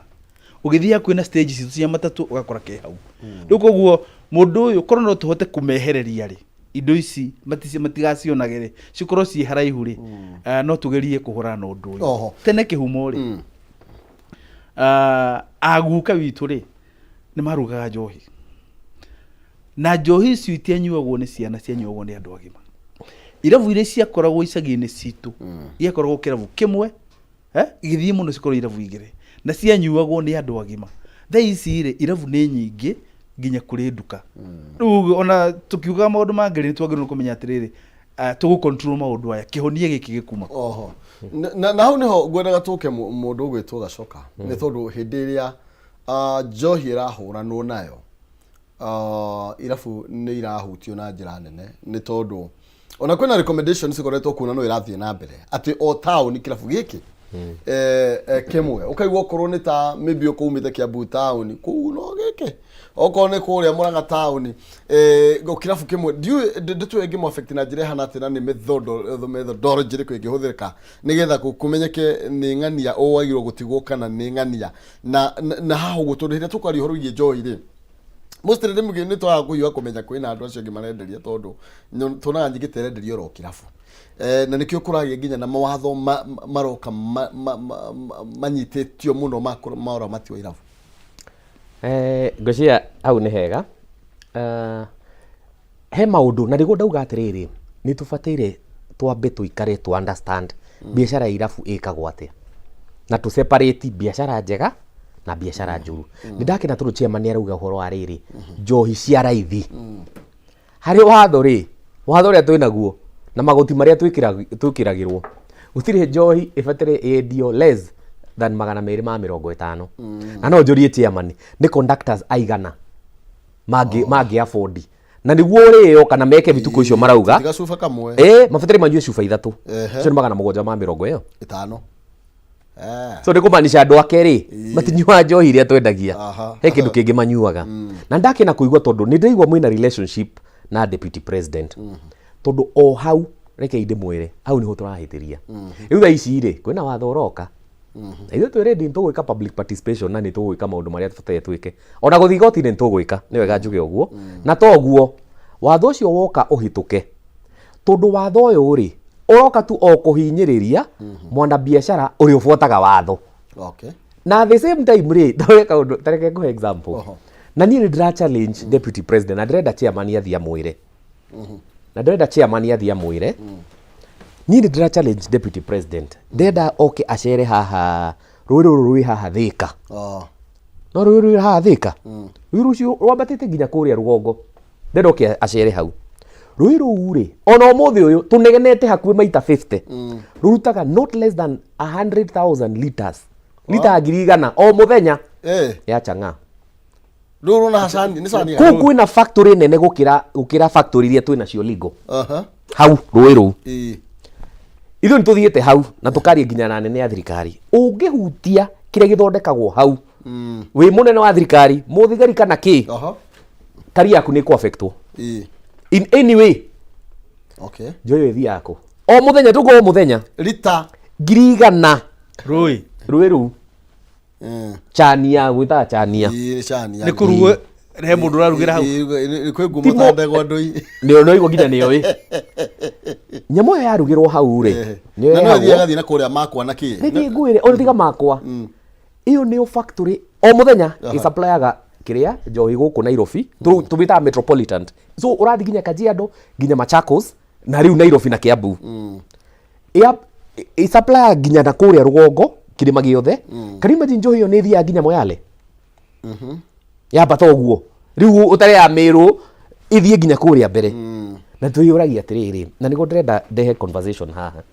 ũgĩthiĩ hakuhĩ na stage citũ cia matatũ ũgakora ke hau. Rĩu koguo mũndũ ũyũ, korwo no tũhote kũmehereria rĩ, indo ici matigacionage rĩ, cikorwo ciĩ haraihu rĩ, no tũgerie kũhũrana na ũndũ ũyũ. Tene kĩhumo rĩ, aguka witũ rĩ, nĩ marugaga njohi, na njohi icio itianyuagwo nĩ ciana, cianyuagwo nĩ andũ agima. Irabu iria ciakoragwo icagi-inĩ citũ igakoragwo kĩrabu kĩmwe, igĩthiĩ mũno cikorwo irabu igĩrĩ, na cianyuagwo nĩ andũ agima. Thaa ici rĩ, irabu nĩ nyingĩ nginya kũrĩ nduka. Rĩu ona tũkiugaga maũndũ mangĩ rĩ, nĩ twagĩrĩirwo kũmenya atĩrĩrĩ, tũgũ control maũndũ aya, kĩhonia gĩkĩ gĩkuma kũ? Oho. Na hau nĩho ngwendaga tũke mũndũ ũgwĩtwo Gacoka, nĩ tondũ hĩndĩ ĩrĩa njohi ĩrahũranwo nayo, irabu nĩ irahutio na njĩra nene, nĩ tondũ ona kwĩna recommendations cikoretwo kuona no irathiĩ na mbere atĩ o taũni kĩrabu gĩkĩ kĩmwe, ũkaigua okorwo nĩ ta maybe ũkũumĩte Kiambu taũni kũu no gĩkĩ, okorwo nĩ kũrĩa Murang'a taũni, kĩrabu kĩmwe. Ndiũĩ ndeto ĩyo ĩngĩmũ affect na njĩra ĩhana atĩa, na nĩ methodology ĩrĩkũ ĩngĩhũthĩka nĩgetha kũmenyeke nĩ ng'ania ũwagirwo gũtigwo kana nĩ ng'ania na haha ũguo. Tondũ hĩndĩ ĩrĩa tũkwaria ũhoro wĩgiĩ njohi rĩ, mostly rĩmwe nĩ twaga kũhiũha kũmenya kwĩna andũ acio angĩ marenderia, tondũ tuonaga nyingĩ ta ĩrenderio oro kĩrabu. Na nĩkĩo kũragĩa nginya na mawatho maroka manyitĩtio mũno ma ũramati wa irabu. Ngwĩciria hau nĩ hega. He maũndũ na nĩguo ndauga atĩrĩrĩ, nĩ tũbataire twambe tũikare tũ understand biacara ya irabu ĩkagwo atĩa, na tũ separate biacara njega na biacara njũru. Nĩ ndakena tondũ chairman nĩ arauga ũhoro wa rĩrĩ, njohi cia raithi. Harĩ watho rĩ, watho ũrĩa twĩnaguo na magoti marĩa twĩkĩragĩrwo, gũtirĩ njohi ĩbataire yendio less than 250. Na no njũrie chairman, nĩ conductors aigana mangĩ afford na nĩguo ũrĩo kana meke vituko icio marauga? Ti gacuba kamwe. Mabataire manyue cuba ithatũ. Icio nĩ 750 ĩyo 5. So nĩ kũmaanisha andũ ake rĩ, matinyuaga njohi iria twendagia. He kĩndũ kĩngĩ manyuaga. Na ndakena kũigua tondũ nĩ ndĩraigua mwĩna relationship na deputy president, tondũ o hau rekei ndĩmwĩre, hau nĩho tũrahĩtĩria. Rĩu thaa ici rĩ, kwĩna watho ũroka na ithuĩ twĩ ready, nĩ tũgwĩka public participation na nĩ tũgwĩka maũndũ marĩa tũbataire twĩke, ona gũthiĩ igoti-inĩ nĩ tũgwĩka. Nĩ wega njuge ũguo, na toguo watho ũcio woka ũhĩtũke, tondũ watho ũyũ rĩ, ũroka tu o kũhinyĩrĩria mwanabiacara ũrĩa ũbuataga watho. Na at the same time rĩ, ndore kaũndũ, ta reke ngũhe example. Na niĩ nĩ ndĩra challenge deputy president, na ndĩrenda chairman athiĩ amwĩre, na ndĩrenda chairman athiĩ amwĩre, niĩ nĩ ndĩra challenge deputy president, ndĩrenda oke acere haha rũĩ rũrũ rwĩ haha Thĩka. No rũĩ rwĩ haha Thĩka, rũĩ rũcio rwambatĩte nginya kũrĩa rũgongo, ndĩrenda oke acere hau. Rũĩ rũu rĩ, ona ũmũthĩ ũyũ tũnegenete hakuhĩ maita 50, rũrutaga not less than 100,000 liters, lita 100,000 o mũthenya ya chang'aa. Rũrũ rũna cani, nĩ cani. Kũu kwĩna factory nene gũkĩra factory iria twĩ nacio legal. Hau rũĩ rũu, ithuĩ nĩ tũthiĩte hau na tũkaria nginya na anene a thirikari. Ũngĩhutia kĩrĩa gĩthondekagwo hau, wĩ mũnene wa thirikari, mũthigari kana kĩ, kari yaku nĩ ĩkũ-affectwo in any way. Njohi ĩyo ĩthiaga kũ o mũthenya? Tuko o mũthenya. Rita 100,000. Rũĩ. Rũĩ rũu. Chania, gwĩtaga chania. Ĩĩ, cani. Nĩ kũrugwo, he mũndũ ũrarugĩra hau. Ĩĩ, kwĩ ngumo ta ndegwa ndũi. Nĩ no nginya nĩyo ĩ nyamũ ĩyo yarugĩrwo hau rĩ, nĩyo Na no ĩrehagwo. ĩthiĩ agathiĩ na kũrĩa makwa na kĩ. Reke ngwĩre, ona tiga makwa, ĩyo nĩyo factory o mũthenya ĩsupplyaga kĩrĩa njohi gũkũ Nairobi. Tũmĩtaga metropolitan, so ũrathiĩ nginya Kajiado, nginya Machakos, na rĩu Nairobi na Kiambu. Ĩsupplyaga nginya na kũrĩa rũgongo kĩrĩma gĩothe. Can you imagine, njohi ĩyo nĩ ĩthiaga nginya Moyale, yambata ũguo rĩu ũtarĩ ya Mĩrũ, ĩthiĩ nginya kũrĩa mbere. Na twĩyũragia atĩrĩrĩ, na nĩguo ndĩrenda ndehe conversation haha,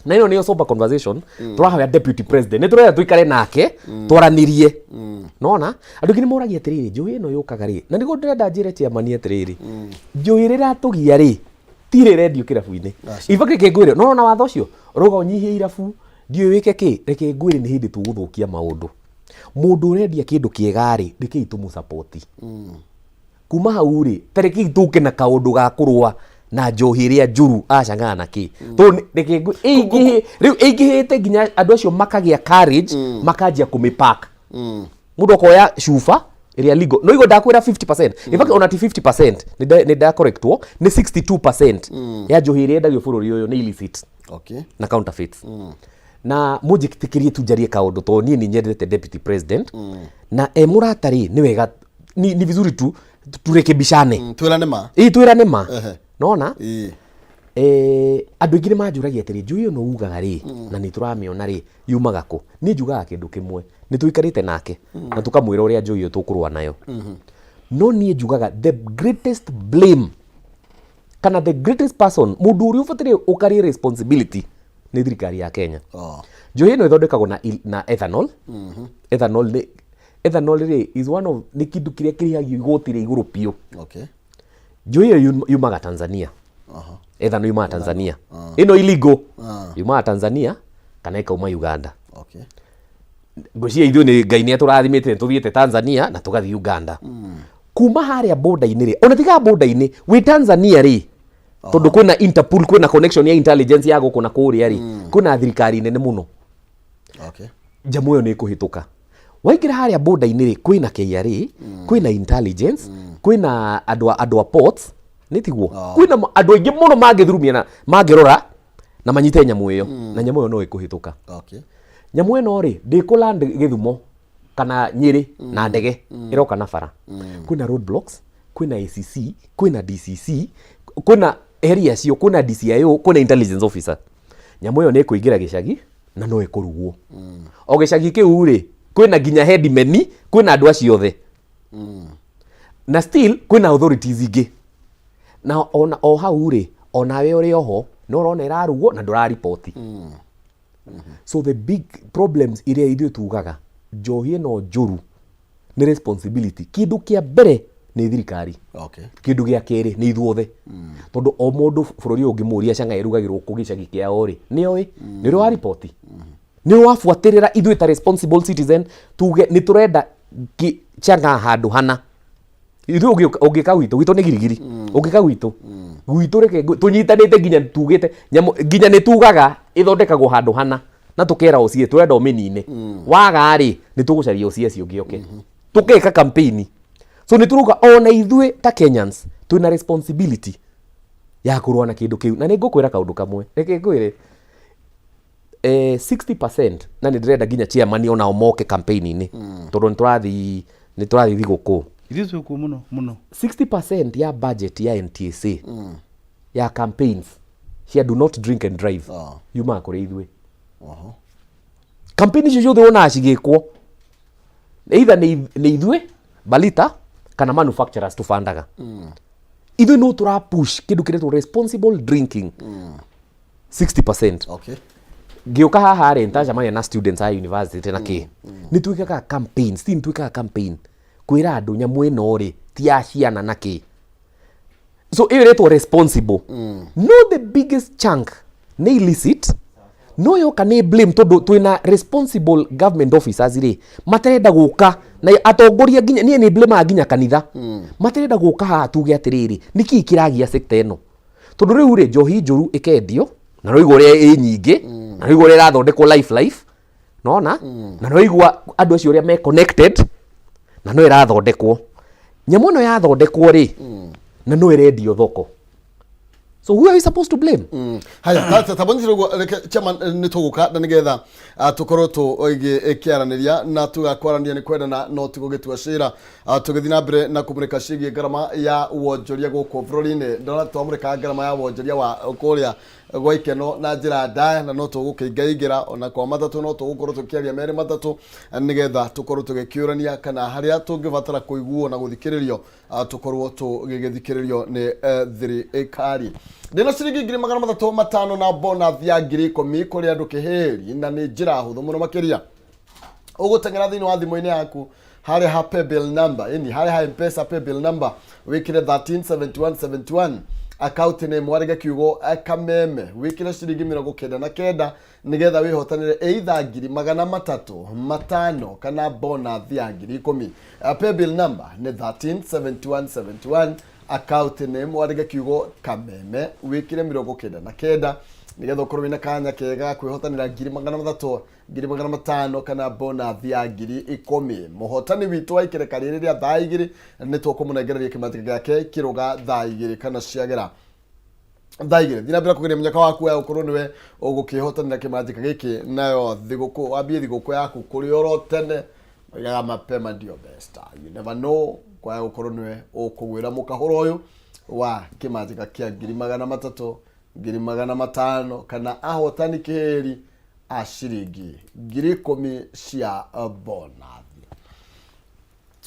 na ĩno nĩyo sober conversation tũrahoya deputy president, nĩ tũrenda tũikare nake twaranĩrie. Nona andũ aingĩ nĩ moragia atĩrĩrĩ, njohi ĩno yũkaga rĩ? Na nĩguo ndĩrenda njĩre chairman atĩrĩrĩ, njohi ĩrĩa ĩratũgia rĩ, tirĩ ĩrendio kĩrabu-inĩ. In fact, reke ngwĩre, nona watho ũcio ũrauga ũnyihie irabu, ndiũĩ wĩke kĩ, reke ngwĩre, nĩ hĩndĩ tũgũthũkia maũndũ. Mũndũ ũrendia kĩndũ kĩega rĩ, rekei tũmũsapoti. Kuma hau rĩ, ta rekei tũke na kaũndũ ga kũrũa. Na njohi ĩrĩa njũru acang'aa na kĩ tondũ reke rĩu ĩingĩhĩte nginya andũ acio makagĩa courage, makanjia kũmĩpack. Mũndũ akoya cuba ĩrĩa legal no igua ndakwĩra 50%, in fact ona ti 50%, nĩ nda correctwo, nĩ 62% ya njohi ĩrĩa yendagio bũrũri ũyũ nĩ illicit na counterfeits. Na mũnjĩtĩkĩrie tu njarie kaũndũ, tondũ niĩ nĩ nyendete deputy president na e mũrata rĩ, nĩ wega ni vizuri tu turekebishane. Twĩrane ma. Ĩ, twĩrane ma. Nona andũ aingĩ nĩ manjũragia atĩrĩ, njũĩ ĩno ugaga rĩ na nĩ tũramĩona rĩ, yumaga kũ? Niĩ njugaga kĩndũ kĩmwe, nĩ tũikarĩte nake na tũkamwĩra ũrĩa njũĩ ĩyo tũkũrũa nayo. No niĩ njugaga the greatest blame kana the greatest person, mũndũ ũrĩa ũbataire ũkarĩ responsibility, nĩ thirikari ya Kenya. Njohi ĩno ĩthondekagwo na ethanol. Ethanol nĩ ethanol rĩ, is one of nĩ kĩndũ kĩrĩa kĩrĩhagio igoti rĩa igũrũ biũ. Njohi ĩyo yumaga Tanzania. Ethanol yumaga Tanzania, ĩno illegal yumaga Tanzania kana ĩkauma Uganda. Ngwĩciria ithuĩ nĩ Ngai nĩ atũrathimĩte, nĩ tũthiĩte Tanzania na tũgathiĩ Uganda. Kuma harĩa border-inĩ rĩ, ona tiga border-inĩ, wĩ Tanzania rĩ, tondũ kwĩna Interpol, kwĩna connection ya intelligence ya gũkũ na kũrĩa rĩ, kwĩna thirikari nene mũno. Njamu ĩyo nĩ ĩkũhĩtũka. Waingĩra harĩa border-inĩ rĩ, kwĩna KRA, kwĩna intelligence, kwĩna andũ a ports, nĩ tiguo? Kwĩna andũ aingĩ mũno mangĩthurumia na mangĩrora na manyite nyamũ ĩyo, na nyamũ ĩyo no ĩkũhĩtũka. Nyamũ ĩno rĩ, ndĩkũland Gĩthumo kana Nyĩrĩ na ndege, ĩroka na bara. Kwĩna roadblocks, kwĩna ACC, kwĩna DCC, kwĩna area cio, kwĩna DCIO, kwĩna intelligence officer. Nyamũ ĩyo nĩ ĩkũingĩra gĩcagi na no ĩkũrugwo o gĩcagi kĩu rĩ, kwĩna nginya headmen, kwĩna andũ acio othe, na still kwĩna authorities ingĩ. Na ona o hau rĩ, onawe ũrĩ oho no ũrona ĩrarugwo na ndũrariboti. So the big problems iria ithuĩ tugaga njohi ĩno njũru nĩ responsibility, kĩndũ kĩa mbere nĩ thirikari. Kĩndũ gĩa kerĩ nĩ ithuothe, tondũ o mũndũ bũrũri ũyũ ũngĩmũria canga ĩrugagĩrwo kũ gĩcagi kĩao rĩ, nĩ oĩ, nĩ ũrĩ wa riboti, nĩ ũrĩ wabuatĩrĩra. Ithuĩ ta responsible citizen tuge nĩ tũrenda changa handũ hana. Ithuĩ ũngĩka gwitũ nĩ Girigiri, ũngĩka gwitũ reke tũnyitanĩte nginya tugĩte nyamũ nginya nĩ tugaga ĩthondekagwo handũ hana, na tũkera OCS tũrenda ũmĩnine. Waga rĩ, nĩ tũgũcaria OCS ũngĩ oke tũkeka campaign. So nĩ tũrauga ona ithuĩ ta Kenyans twĩna responsibility ya kũrũa na kĩndũ kĩu. Na nĩ ngũkwĩra kaũndũ kamwe, reke ngwĩre, 60%, na nĩ ndĩrenda nginya chairman onao moke campaign-inĩ, tondũ nĩ tũrathiĩ thigũkũ. Ithuĩ twĩkuo mũno mũno. 60% ya budget ya NTSA ya campaigns cia do not drink and drive yumaga kũrĩ ithuĩ. Campaign icio ciothe wonaga cigĩkwo either nĩ ithuĩ balita kana manufacturers tũbandaga. Ithuĩ no tũra push kĩndũ kĩretwo responsible drinking, 60%. Ngĩũka haha rĩ, ntacemania na students a university na kĩ, nĩ twĩkaga campaign still, nĩ twĩkaga campaign kwĩra andũ nyamũ ĩno rĩ ti ya ciana na kĩ. So ĩyo ĩretwo responsible. No the biggest chunk nĩ illicit. No yoka nĩ blame, tondũ twĩna responsible government officers rĩ, matarenda gũka na atongoria, nginya niĩ nĩ blame nginya kanitha, matarenda gũka haha tuge atĩrĩrĩ, nĩkĩ kĩragia sector ĩno? Tondũ rĩu rĩ, njohi njũru ĩkendio na no ũrĩa ĩ nyingĩ, na no ũrĩa ĩrathondekwo life life nona, na no igua andũ acio ũrĩa me connected, na no ĩrathondekwo nyamũ ĩno yathondekwo rĩ, na no ĩrendio thoko. So who are we supposed to blame? Haya, tabonyire ũguo, reke chairman, nĩ tũgũka na nĩgetha tũkorwo tũgĩkĩaranĩria na tũgakwaranĩria nĩ kwendana no ti gũgĩtua cira. Tũgĩthiĩ na mbere na kũmũrĩka ciĩgiĩ ngarama ya wonjoria gũkũ bũrũri-inĩ. Ndona twamũrĩka ngarama ya wonjoria wa kũrĩa gwa ikeno na njĩra ndaya, na no tũgũkĩingaingĩra ona kwa matatũ, no tũgũkorwo tũkĩaria merĩ matatũ nĩgetha tũkorwo tũgĩkĩũrania kana harĩa tũngĩbatara kũiguo na gũthikĩrĩrio, tũkorwo tũgĩgĩthikĩrĩrio nĩ thirikari. Ndĩna ciringi 305,000 na bonus ya 10,000 kũrĩ andũ kĩhĩri, na nĩ njĩra hũthũ mũno makĩria. Ũgũteng'era thĩinĩ wa thimũ-inĩ yaku harĩa ha paybill number, ĩni harĩa ha Mpesa paybill number, wĩkĩre 137171, account name warĩge kiugo Kameme, wĩkĩre ciringi 99 nĩgetha wĩhotanĩre either 305,000 kana bonus ya 10,000. Paybill number nĩ 137171. Account name wandĩke kiugo Kameme, wĩkĩre 99 nĩgetha ũkorwo wĩna kanya kega ga kwĩhotanĩra 300,000, 500,000 kana bonus ya 10,000. Mũhotani witũ wa ikereka rĩrĩ rĩa thaa 2 nĩ tũkũmũnengereria kĩmanjĩka gĩake kĩrũga thaa 2 kana ciagera thaa 2. Thiĩ na mbere kũgeria mũnyaka waku wa gũkorwo nĩwe ũgũkĩhotanĩra kĩmanjĩka gĩkĩ, nayo thigũkũ wambie thigũkũ yaku kũrĩ oro tene. Oigaga mapema ndio best. You never know, kwaya gũkorwo nĩwe ũkũgwĩra mũkahũro ũyũ wa kĩmanjĩka kĩa 300,000, 500,000 kana ahotani kĩhĩri a ciringi 10,000 cia bonus.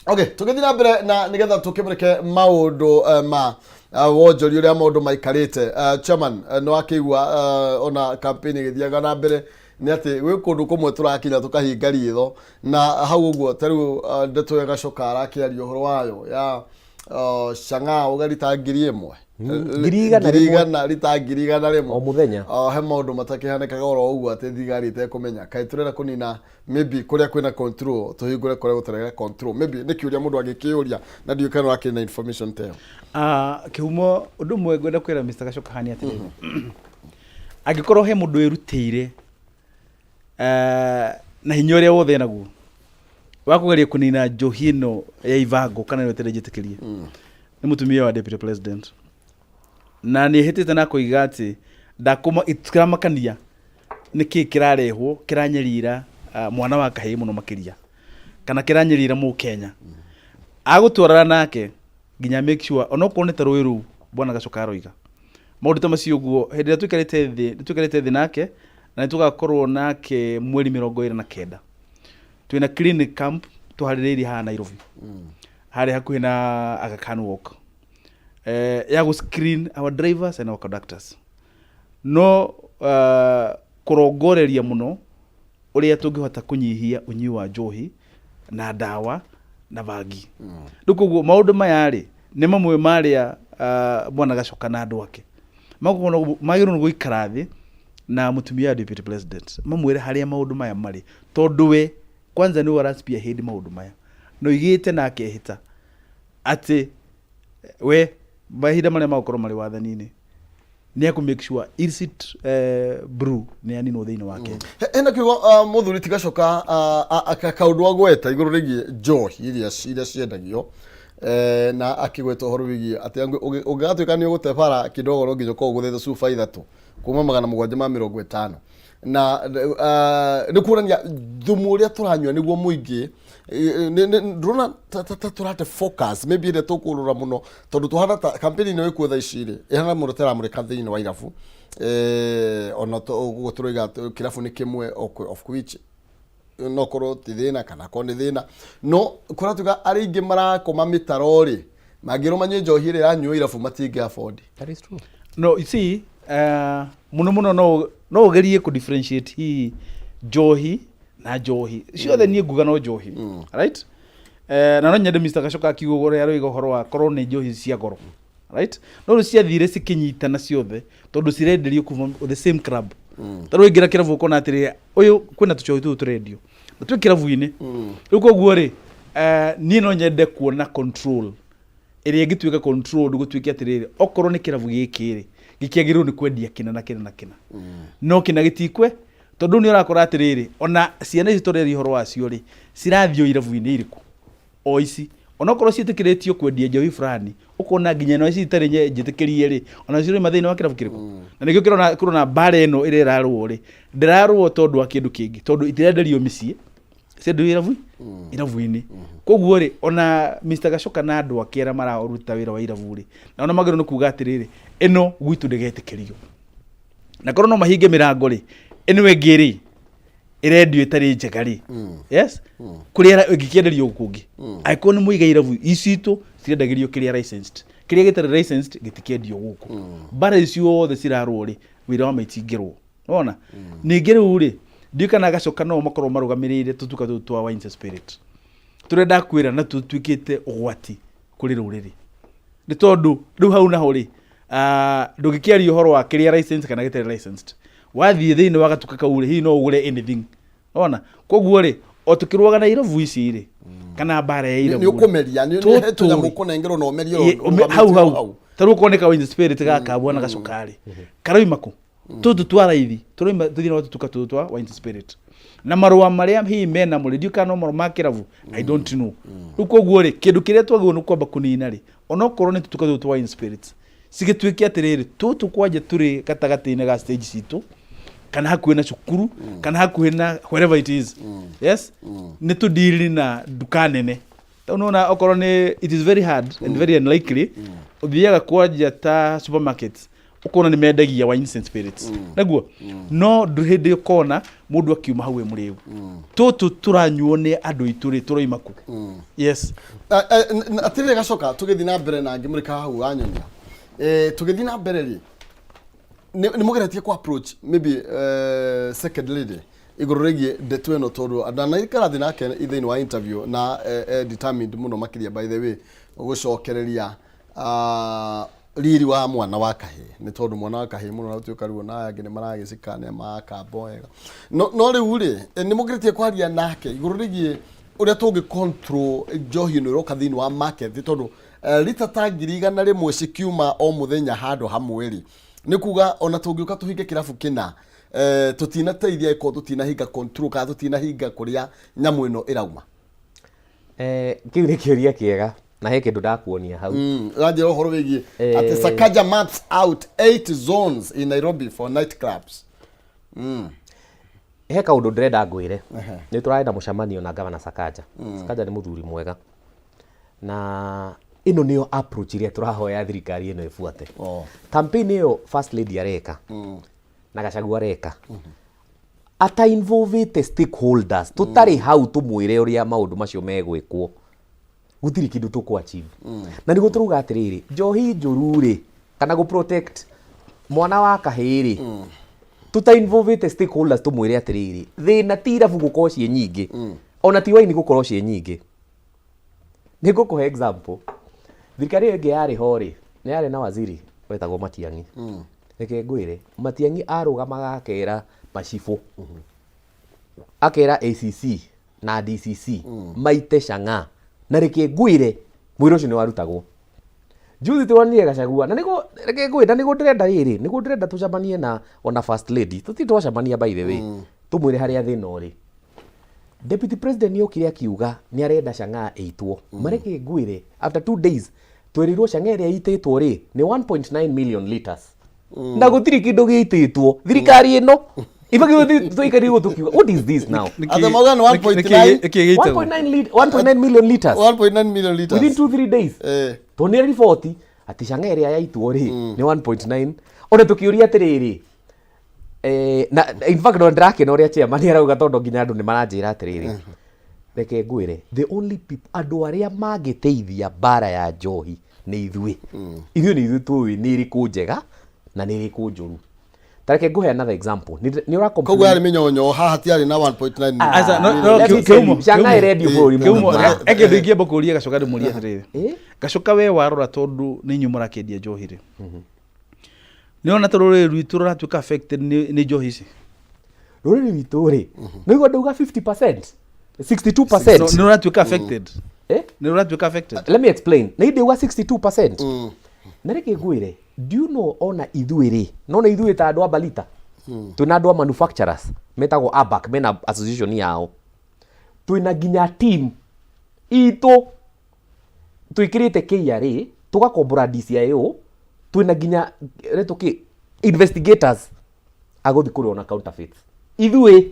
Okay, tũgĩthiĩ na mbere na nĩgetha tũkĩmũrĩke maũndũ ma wonjoria ũrĩa maũndũ maikarĩte. Chairman, nĩ wakĩigua ona campaign ĩgĩthiaga na mbere nĩ atĩ gwĩ kũndũ kũmwe tũrakinya tũkahinga riitho na hau ũguo. Ta rĩu ndeto ya Gacoka arakĩaria ũhoro wayo ya chang'aa ũgarita 1,000. 100,000. 100,000, rita 100,000. O mũthenya. He maũndũ matakĩhanĩkaga oro ũguo atĩ thigari ĩtekũmenya. Kaĩ tũrenda kũnina maybe kũrĩa kwĩna control, tũhingũre kũrĩa gũtarĩ na control? Maybe nĩ kĩũria mũndũ angĩkĩũria na ndiũĩ kana ũrakĩrĩ na information ta ĩyo. Ah, kĩhumo, ũndũ ũmwe ngwenda kwĩra Mr. Gacoka hani atĩrĩrĩ, angĩkorwo he mũndũ wĩrutĩire na hinya ũrĩa wothe enaguo wa kũgeria kũnina njohi ĩno ya ibango kana ĩno ĩtarĩ njĩtĩkĩrie, nĩ mũtumia wa deputy president, na nĩ ehĩtĩte na akoiga atĩ ndakũma kĩramakania nĩkĩ kĩrarehwo kĩranyarira mwana wa kahĩĩ mũno makĩria kana kĩranyarira mũkenya, agũtwarana nake nginya make sure onokorwo nĩ ta rũĩ rũu bwana Gacoka aroiga maũndũ ta macio ũguo. Hĩndĩ ĩrĩa tũikarĩte thĩ, nĩ tũikarĩte thĩ nake na nĩ tũgakorwo nake mweri 29, twĩna clinic camp tũharĩrĩirie haha Nairobi, harĩa hakuhĩ na Aga Khan Walk, ya gũ screen our drivers and our conductors, no kũrongoreria mũno ũrĩa tũngĩhota kũnyihia ũnyui wa njohi na ndawa na bangi. Rĩu koguo maũndũ maya rĩ, nĩ mamwe marĩa bwana Gacoka na andũ ake magĩrĩirwo nĩ gũikara thĩ na mũtumia wa deputy president, mamwĩre harĩa maũndũ maya marĩ, tondũ we kwanza nĩwe ũra spearhead maũndũ maya na oigĩte na akehĩta atĩ we mahinda marĩa magũkorwo marĩ wathani-inĩ nĩ akũ make sure illicit brew nĩ yaninwo thĩinĩ wa Kenya. Hena kiugo mũthuri ti Gacoka kaũndũ agweta igũrũ rĩgiĩ njohi iria ciendagio, na akĩgweta ũhoro wĩgiĩ atĩ ũngĩgatuĩka nĩ ũgũte bara kidogo no nginya ũkorwo ũgũthĩte cuba ithatũ kuma 750, na nĩ kuonania thumu ũrĩa tũranyua nĩguo mũingĩ. Ndũrona ta tũrate focus maybe ĩrĩa tũkũrora mũno, tondũ tũhana ta campaign ĩno ĩkuo thaa ici rĩ, ĩhana mũno ta ĩramũrĩka thĩinĩ wa irabu, ona ũguo tũroiga kĩrabu nĩ kĩmwe, of which no korwo ti thĩna kana korwo nĩ thĩna, no kũratuĩka arĩa aingĩ marakoma mĩtaro rĩ, mangĩrwo manyue njohi ĩrĩa ĩranyuo irabu matingĩ afford. That is true. No you see, mũno mũno no ũgerie kũ differentiate hihi njohi na njohi ciothe. Niĩ nguga no njohi, right? Na no nyende Mr. Gacoka akiuga ũrĩa aroiga ũhoro wa korwo nĩ njohi cia goro, right? No rĩu ciathire cikĩnyitana ciothe tondũ cirenderio kuma the same club. Ta rĩu waingĩra kĩrabu ũkona atĩrĩrĩ, ũyũ kwĩna tũcohi tũtũ tũrendio na twĩ kĩrabu-inĩ rĩu. Koguo rĩ, niĩ no nyende kuona control ĩrĩa ĩngĩtuĩka control, gũtuĩke atĩrĩrĩ, okorwo nĩ kĩrabu gĩkĩ rĩ, gĩkĩagĩrĩirwo nĩ kwendia kĩna na kĩna na kĩna, no kĩna gĩtikwe, tondũ nĩ ũrakora atĩrĩrĩ, ona ciana ici tũreria ũhoro wacio rĩ, cirathiĩ o irabu-inĩ irĩkũ? O ici, onokorwo ciĩtĩkĩrĩtio kwendia njohi fulani, ũkona nginya ĩno ici itarĩ njĩtĩkĩrie rĩ, ona cirauma thĩinĩ wa kĩrabu kĩrĩkũ? Na nĩkĩo kĩrona kũrona mbara ĩno ĩrĩa ĩrarũo rĩ, ndĩrarũo tondũ wa kĩndũ kĩngĩ, tondũ itirenderio mĩciĩ, cienderio irabu-inĩ. Koguo rĩ, ona Mr. Gacoka na andũ ake arĩa mararuta wĩra wa irabu rĩ, na ona magĩrĩirwo nĩ kuga atĩrĩrĩ, ĩno gwitũ ndĩgetĩkĩrio, na korwo no mahinge mĩrango rĩ, ĩno ĩngĩ rĩ ĩrendio ĩtarĩ njega rĩ, yes, kũrĩa ĩngĩkĩenderio kũngĩ, angĩkorwo nĩ mũiga irabu icitũ cirendagĩrio kĩrĩa licensed, kĩrĩa gĩtarĩ licensed gĩtikĩendio gũkũ. Mbara ici ciothe cirarũo rĩ, wĩra wa maitingĩrwo wona ningĩ. Rĩu rĩ, ndiũĩ kana Gacoka no makorwo marũgamĩrĩire tũtuka tũtũ twa wines and spirit tũrĩa ndakwĩra na tũtuĩkĩte ũgwati kũrĩ rũrĩrĩ, nĩ tondũ rĩu hau naho rĩ, ndũngĩkĩaria ũhoro wa kĩrĩa license kana gĩtarĩ licensed. Wathiĩ thĩinĩ wa gatuka kau rĩ, hihi no ũgũre anything ona. Koguo rĩ, O tũkĩrũaga na irabu ici rĩ, kana mbara ya Nĩ irabu nĩ ũkũmeria, nĩ Tũtũ nĩ tũnyamũ rĩ. ũkũnengerwo na ũmerie Hau ũrũgamĩtie hau ta rĩu okorwo nĩ ka wine spirit gaka bwana gacukari karoima kũ? Tũtũ twa raithi tũroima tũthiĩ na tũtuka tũtũ twa wine spirit na marũa marĩa hihi mena mũrĩ, ndiũĩ kana no marũa ma kĩrabu, I don't know. Rĩu koguo rĩ, kĩndũ kĩrĩa twagĩrĩirwo nĩ kwamba kũnina rĩ, onokorwo nĩ tũtuka tũtũ twa wine spirits, cigĩtuĩke atĩrĩrĩ, tũtũ kwanja tũrĩ gatagatĩ-inĩ ga stage citũ, kana hakuhĩ na cukuru, kana hakuhĩ na wherever it is. Yes, nĩ tũdili na nduka nene. Tondũ nĩwona okorwo nĩ, it is very hard and very unlikely ũthiaga kwanja ta supermarkets ũkona nĩ mendagia wines and spirits naguo, no ndũ hĩndĩ ũkona mũndũ akiuma hau ĩ mũrĩu. Tũtũ tũranyuo nĩ andũ aitũ rĩ, tũroima kũ? Yes. Atĩrĩrĩ Gacoka, tũgĩthiĩ na mbere na ngĩmũrĩka hau wanyonia, tũgĩthiĩ na mbere rĩ, nĩ mũgeretie ku approach maybe second lady igũrũ rĩgiĩ ndeto ĩno, tondũ ndanaikara thĩ nake thĩinĩ wa interview na determined mũno makĩria, by the way, gũcokereria riri wa mwana wa kahĩĩ, nĩ tondũ mwana wa kahĩĩ mũno natuĩka rĩu ona aya angĩ nĩ maragĩcika nĩ makamba wega. No rĩu rĩ, nĩ mũgeretie kwaria nake igũrũ rĩgiĩ ũrĩa tũngĩ control njohi ĩno ĩroka thĩinĩ wa market, tondũ lita ta 100,000 cikiuma o mũthenya handũ hamwe rĩ, nĩ kuga ona tũngĩũka tũhinge kĩrabu kĩna, tũtinateithia ĩkorwo tũtinahinga control kana tũtinahinga kũrĩa nyamũ ĩno ĩrauma? Kĩu nĩ kĩũria kĩega na he kĩndũ ndakuonia hau. Ũranjĩra ũhoro wĩgiĩ atĩ Sakaja maps out eight zones in Nairobi for night clubs. He kaũndũ ndĩrenda ngwĩre. Nĩ tũrarĩ na mũcemanio na Gavana Sakaja. Sakaja nĩ mũthuri mwega na ĩno nĩyo approach ĩrĩa tũrahoya thirikari ĩno ĩbuate. Campaign ĩyo First Lady areka na Gachagua areka ata involvĩte stakeholders, tũtarĩ hau tũmwĩre ũrĩa maũndũ macio megwĩkwo, gũtirĩ kĩndũ tũkũ achieve. Na nĩguo tũrauga atĩrĩrĩ, njohi njũru rĩ, kana gũ protect mwana wa kahĩĩ rĩ, tũta involvĩte stakeholders tũmwĩre atĩrĩrĩ, thĩna ti irabu gũkorwo ciĩ nyingĩ, ona ti waini gũkorwo ciĩ nyingĩ. Nĩ ngũkũhe example. Thirikari ĩyo ĩngĩ yarĩ ho rĩ, nĩ yarĩ na waziri wetagwo Matiang'i. Reke ngwĩre, Matiang'i arũgamaga akera macibũ, akera ACC na DCC maite chang'aa, na reke ngwĩre, mwĩra ũcio nĩ warutagwo. Juzi turonire Gachagua na nĩguo, reke ngwĩre, na nĩguo ndĩrenda rĩrĩ, nĩguo ndĩrenda tũcemanie na ona First Lady. Tũtirĩ twacemania, by the way, tũmwĩre harĩa thĩna ũrĩ. Deputy President nĩ okire akiuga nĩ arenda chang'aa ĩitwo. Mareke ngwĩre, after 2 days twerirwo chang'aa ĩrĩa ĩitĩtwo rĩ nĩ 1.9 million liters na gũtirĩ kĩndũ gĩitĩtwo. Thirikari ĩno ibagĩ tũikarire tũkiuga, "What is this now?" Atĩ mauga nĩ 1.9? Nĩkĩ gĩitagwo? 1.9 million liters. 1.9 million liters. Within 2 3 days. Tuonire riboti atĩ chang'aa ĩrĩa yaitwo rĩ nĩ 1.9, ona tũkĩũria atĩrĩrĩ, na in fact no ndĩrakena ũrĩa chairman arauga, tondũ nginya andũ nĩ maranjĩra atĩrĩrĩ, reke ngwĩre, the only people, andũ arĩa mangĩteithia mbara ya njohi nĩ ithuĩ. Ithuĩ nĩ ithuĩ tũĩ nĩ ĩrĩkũ njega na nĩ ĩrĩkũ njũru. Ta reke ngũhe another example. Nĩ ũra Koguo yarĩ mĩnyonyo haha, hatiarĩ na 1.9 million. Aca, no, Let me tell you, Kĩhumo, chang'aa Kĩhumo. ĩrendio bũrũri Kĩhumo, mũgima. he kĩndũ ingĩamba kũria Gacoka, ndĩmũrie atĩrĩrĩ. Gacoka, we warora, tondũ nĩ inyuĩ mũrakĩendia njohi rĩ, nĩ ona ta rũrĩrĩ rwitũ rũratuĩka affected nĩ njohi ici? Rũrĩrĩ rwitũ rĩ, nĩguo ndauga 50%, 62%. Nĩ rũratuĩka affected? Eh? Nĩ rũratuĩka affected? Let me explain. Na ndauga 62%, na reke ngwĩre, do you know ona ithuĩ rĩ, nona ithuĩ ta andũ a Balita, twĩna andũ a manufacturers metagwo ABAC, mena association yao. Twĩna nginya team itũ twĩkĩrĩte KRA, tũgakombora DCIO, twĩna nginya retwo kĩ investigators agũthiĩ kũrĩa ona counterfeits. Ithuĩ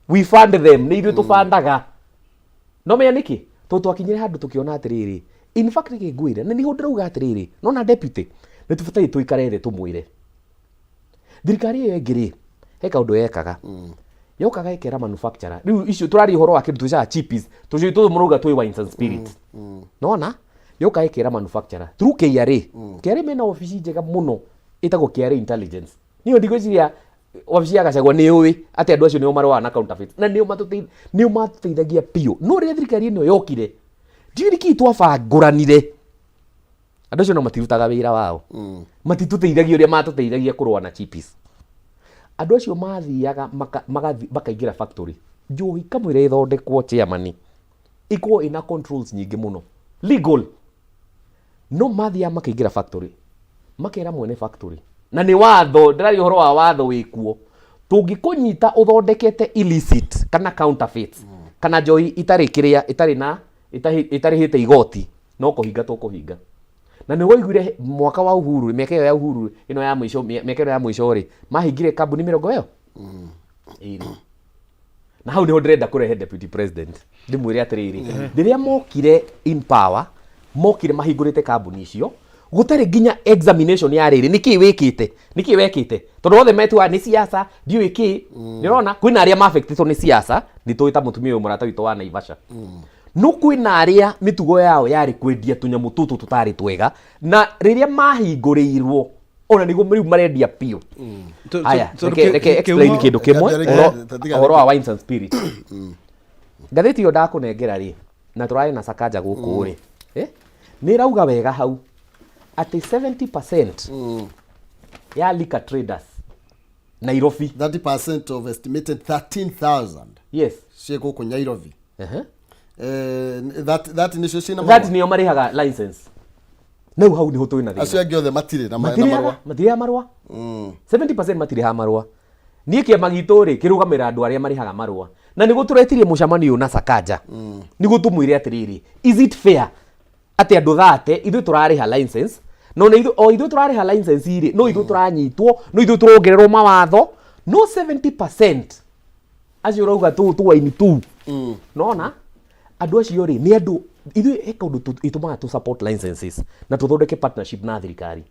we fund them, nĩ ithuĩ tũbandaga. No menya nĩkĩ? Tondũ twakinyire handũ tũkĩona atĩrĩrĩ, in fact reke ngwĩre, na nĩho ndĩrauga atĩrĩrĩ, nona deputy nĩ tũbataire tũikare thĩ tũmwĩre. Thirikari ĩyo ĩngĩ rĩ, he kaũndũ yekaga, yokaga ĩkera manufacturer. Rĩu icio tũraria ũhoro wa kĩndũ twĩcaga chippies, tũcio tũtũ mũrauga twĩ wines and spirits. Nona yokaga ĩkera manufacturer through KRA. KRA mena obici njega mũno ĩtagwo KRA Intelligence. Niyo ndigwĩciria wabici ya Gachagua nĩ yũĩ atĩ andũ acio nĩo marũaga na counterfeit na nĩo matũteithagia biũ. No rĩrĩa thirikari ĩno yokire, ndiũĩ nĩkĩĩ twabangũranire, andũ acio no matirutaga wĩra wao, matitũteithagia ũrĩa matũteithagia kũrũa na chippies. Andũ acio mathiaga makaingĩra factory. Njohi kamũira ĩthondekwo, chairman, ĩkorwo ĩna controls nyingĩ mũno legal, no mathiaga makĩingĩra factory, makera mwene factory, na nĩ watho ndĩraria ũhoro wa watho wĩkuo, tũngĩkũnyita ũthondekete illicit kana counterfeits kana njohi itarĩ kĩrĩa ĩtarĩ na ĩtarĩhĩte igoti, no kũhinga tũkũhinga. Na nĩ waiguire mwaka wa Uhuru, mĩaka ĩyo ya Uhuru ĩno ya mũico, mĩaka ĩno ya mũico rĩ, mahingire kambuni 22. Na hau niho ndĩrenda kũrehe deputy president, ndĩmwĩre atĩrĩrĩ, rĩrĩa mokire in power, mokire mahingũrĩte kambuni icio gũtarĩ nginya examination ya rĩrĩ, nĩkĩ wĩkĩte, nĩkĩ wekĩte, tondũ othe metuaga nĩ siasa, ndiũĩ kĩ. Nĩũrona kwĩna arĩa maffectĩtwo nĩ siasa, nĩ tũĩ ta mũtumia ũyũ mũrata witũ wa Naivasha, no kwĩna arĩa mĩtugo yao yarĩ kwendia tũnyamũ tũtũ tũtarĩ twega, na rĩrĩa mahingũrĩirwo ona nĩguo rĩu marendia biũ. Haya, Tondũ reke explain kĩndũ kĩmwe. Ũhoro wa wines and spirit, ngathĩti ĩyo ndakũnengera rĩ, na tũrarĩ na Sakaja gũkũ rĩ, nĩ ĩrauga wega hau atĩ 70% ya liquor traders Nairobi, 30% of estimated 13,000 ciĩ gũkũ Nairobi. That nĩcio ciĩna that marũa. Nĩo marĩhaga license. Nau hau nĩho twĩna thĩna. Acio angĩ othe matirĩ na na marũa. Matirĩhaga marũa. 70% matirĩhaga marũa. Niĩ kĩama gitũ rĩ, kĩrũgamĩrĩra andũ arĩa marĩhaga marũa, na nĩguo tũretirie mũcemanio ũyũ na Sakaja, nĩguo tũmwĩre atĩrĩrĩ, is it fair atĩ andũ thate ithuĩ tũrarĩha license, no nĩ ithuĩ o ithuĩ tũrarĩha license rĩ, no ithuĩ tũranyitwo, no ithuĩ tũrongererwo mawatho, no 70% acio ũrauga tũu tũwaini tũu nona andũ acio rĩ, nĩ andũ ithuĩ. He kaũndũ ĩtũmaga tũ support licenses na tũthondeke partnership na thirikari,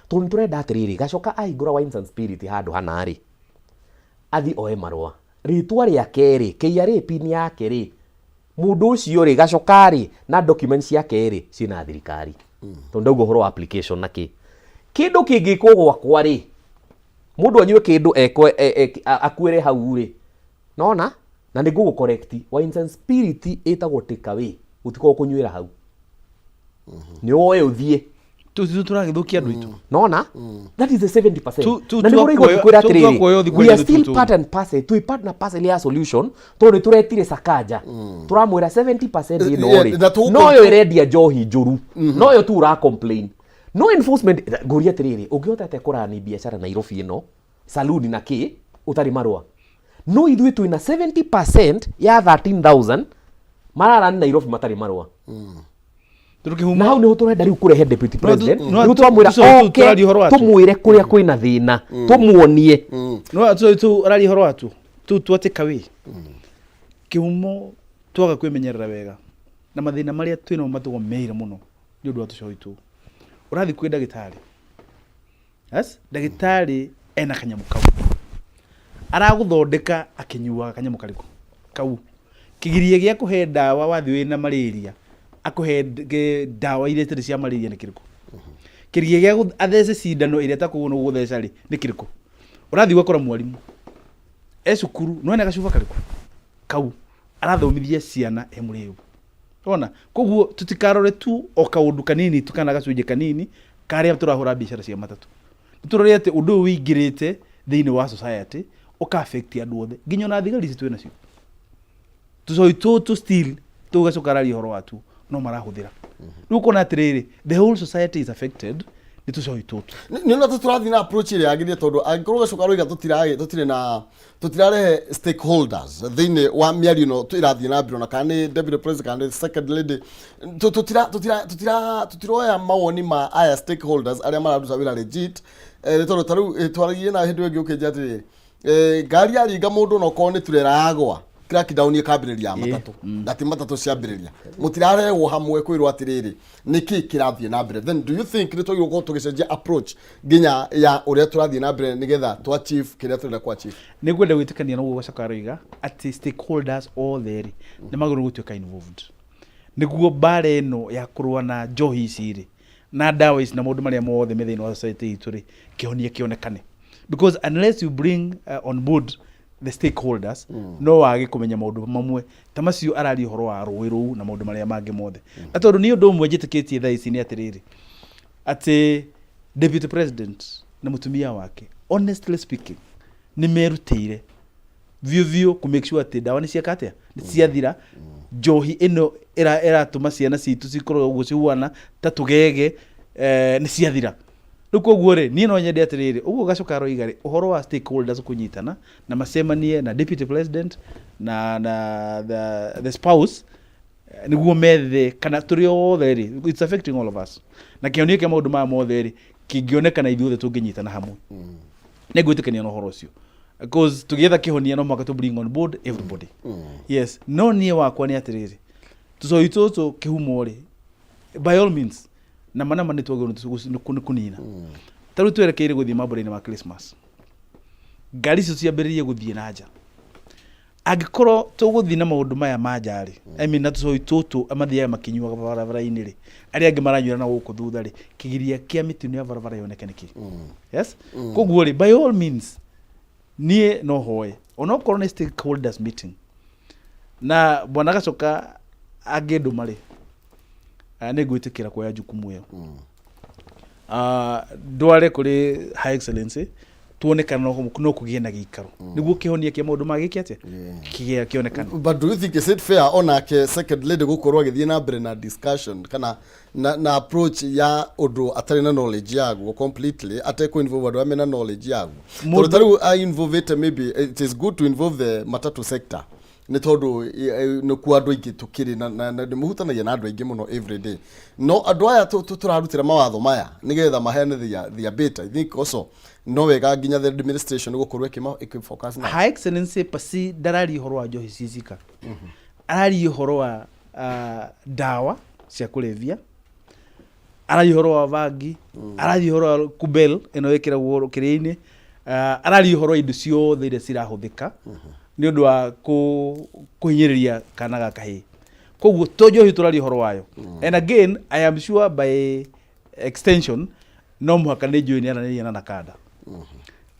tondũ nĩ tũrenda atĩrĩrĩ, gacoka ahingũra wines and spirit handũ hana rĩ, athi oe marũa, rĩtwa rĩake rĩ, KRA PIN yake rĩ, mũndũ ũcio rĩ, gacoka rĩ, na documents ciake rĩ, ciĩna thirikari, tondũ ndauga ũhoro wa application na kĩ kĩndũ kĩngĩkwo gwakwa rĩ, mũndũ anyue kĩndũ ekwe akuĩre hau rĩ, nona na nĩ ngũgũ correct, wines and spirit ĩtagwo take away, gũtikoragwo kũnyuĩra hau, nĩ woe ũthiĩ. Tũu tũragĩthũkia andũ aitũ. Nona that is the 70%. Tu- Na nĩguo ũraigua ngĩkwĩra atĩrĩrĩ, tuakuoya ũthiĩ we kwendia are still tũtũ. part and parcel, twĩ part na parcel ya solution, tondũ nĩ tũretire Sakaja, tũramwĩra 70% ĩno rĩ, na tũgũ- noyo ĩrendia njohi njũru, noyo tu ũra complain, no enforcement. Ngũria atĩrĩrĩ, ũngĩhota atĩa kũrani biacara Nairobi ĩno, saluni na kĩ, ũtarĩ marũa? No ithuĩ twĩna 70% ya 13,000 mararani Nairobi matarĩ marũa. Tondũ kĩhumo Na hau niho tũrenda rĩu kũrehe deputy president, nĩguo tũramwĩra tũcio oke tũraria ũhoro watuo. Tũmwĩre kũrĩa kwĩna thĩna, tũmuonie. No tũ tũ araria ũhoro watuo tũu twa take away, kĩhumo, twaga kwĩmenyerera wega na mathĩna marĩa twĩnamo matũgo meire mũno nĩ ũndũ wa tũcoi tũu. Ũrathiĩ kwĩ ndagĩtarĩ, yes, ndagĩtarĩ ena kanyamũ kau aragũthondeka akĩnyuaga kanyamũ karĩkũ kau, kĩgiria gĩa kũhe ndawa, wathiĩ wĩna malaria akũhe ndawa iria itarĩ cia malaria nĩ kĩrĩkũ? Kĩgiria gĩa athece cindano ĩrĩa ĩtakũgwo gũtheca rĩ, nĩ kĩrĩkũ? Ũrathiĩ ũgakora mwarimũ e cukuru, no ena gacuba karĩkũ kau arathomithia ciana e mũrĩu ona. Koguo tutikarore tu o kaũndũ kanini tu kana gacunjĩ kanini karĩa tũrahũra biacara cia matatũ, tũrore atĩ ũndũ ũyũ wĩingĩrĩte thĩinĩ wa society, ũka affect andũ othe, nginya ona thigari ici twĩ nacio, tũcoi tũtũ still tũgacoka araria ũhoro watuo no marahũthĩra. Rĩu ũkona atĩrĩrĩ, the whole society is affected nĩ tũcoi tũtũ. Nĩ ona tũrathiĩ na approach ĩrĩa yagĩrĩire, tondũ angĩkorwo gacoka roiga tũtirĩ na tũtirarehe stakeholders thĩinĩ wa mĩario ĩno ĩrathiĩ na mbere, ona kana nĩ deputy president kana nĩ second lady, tũtiroya mawoni ma aya stakeholders arĩa mararuta wĩra legit. Nĩ tondũ ta rĩu twaragia na hĩndĩ ĩyo ĩngĩ ũkĩnjĩra atĩrĩrĩ, ngari yaringa mũndũ onokorwo nĩ turera yagwa, crackdown ĩkambĩrĩria ya matatũ, na ti matatũ ciambĩrĩria, mũtirarehwo hamwe kwĩrwo atĩrĩrĩ, nĩkĩ kĩrathiĩ na mbere? Then do you think nĩ twagĩrĩirwo gũkorwo tũgĩcenjia approach nginya ya ũrĩa tũrathiĩ na mbere nĩgetha tũ achieve kĩrĩa tũrenda ku achieve? Nĩ ngwenda gwĩtĩkania na ũguo gacoka aroiga atĩ stakeholders othe rĩ, nĩ magĩrĩirwo gũtuĩka involved nĩguo mbara ĩno ya kũrũa na njohi ici rĩ, na ndawa ici, na maũndũ marĩa mothe me thĩinĩ wa society itũ rĩ, kĩhonia kĩonekane, because unless you bring on board the stakeholders, no wage kũmenya maũndũ mamwe ta macio araria ũhoro wa rũĩ rũu na maũndũ marĩa mangĩ mothe. Na tondũ nĩ ũndũ ũmwe njĩtĩkĩtie thaa ici nĩ atĩrĩrĩ, atĩ deputy president na mũtumia wake, honestly speaking, nĩ merutĩire. Biũ biũ kũ make sure atĩ ndawa nĩ cieka atĩa, nĩ ciathira. Njohi ĩno ĩratũma ciana citũ cikorwo ũguo cihuana ta tũgege, nĩ ciathira. Rĩu koguo rĩ, niĩ no nyende atĩrĩrĩ, ũguo Gacoka aroiga rĩ, ũhoro wa stakeholders kũnyitana na macemanie na deputy president na the spouse, nĩguo methe kana tũrĩ othe rĩ, it's affecting all of us, na kĩhonia kĩa maũndũ maya mothe rĩ, kĩngĩonekana ithuothe tũngĩnyitana hamwe. Nĩ ngwĩtĩkania na ũhoro ũcio, because tũgĩetha kĩhonia no mũhaka tũ bring on board everybody. Yes, no niĩ wakwa nĩ atĩrĩrĩ, tũcoi tũtũ kĩhumo rĩ, by all means, nama nama nĩ twagĩrĩirwo nĩ kũnina. Ta rĩu twerekeire gũthiĩ mambura-inĩ ma Christmas, ngari icio ciambĩrĩrie gũthiĩ na nja. Angĩkorwo tũgũthiĩ na maũndũ maya ma nja rĩ, I mean, na tũcoi tũtũ mathiaga makĩnyuaga barabara-inĩ rĩ, arĩa angĩ maranyuĩra na gũkũ thutha rĩ, kĩgiria kĩa mĩtino ya barabara yoneke nĩkĩ? Yes, koguo rĩ, by all means, niĩ no hoe onokorwo nĩ stakeholders meeting, na bwana Gacoka angĩndũma rĩ, nĩ ngwĩtĩkĩra kuoya jukumu ĩyo. Ndware kũrĩ High Excellency, tuone kana no kũgĩe na gĩikaro nĩguo kĩhonia kĩa maũndũ ma gĩke atĩa, kĩgĩa kĩonekane. But do you think, is it fair onake second lady gũkorwo agĩthiĩ na mbere na discussion kana na approach ya ũndũ atarĩ na knowledge yaguo completely, atekũ involve andũ arĩa mena knowledge yaguo? Tondũ ta rĩu a involve, maybe it is good to involve the matatu sector, nĩ tondũ nĩkuo andũ aingĩ tũkĩrĩ na nĩ mũhutanagia na andũ aingĩ mũno every day. No andũ aya tũrarutĩra mawatho maya nĩgetha maheane their bit. I think also no wega nginya the administration gũkorwo ĩkĩ focus na High Excellency pasi ndararia ũhoro wa njohi cicika, araria ũhoro wa ndawa cia kũrebia, araria ũhoro wa bangi, araria ũhoro wa kubel ĩno ĩkĩragwo kĩrĩa-inĩ, araria ũhoro wa indo ciothe iria cirahũthĩka nĩ ũndũ wa kũhinyĩrĩria kana ga kahĩĩ. Koguo to njohi tũraria ũhoro wayo. And again, I am sure by extension no mũhaka nĩ njũĩ nĩ aranĩria na NACADA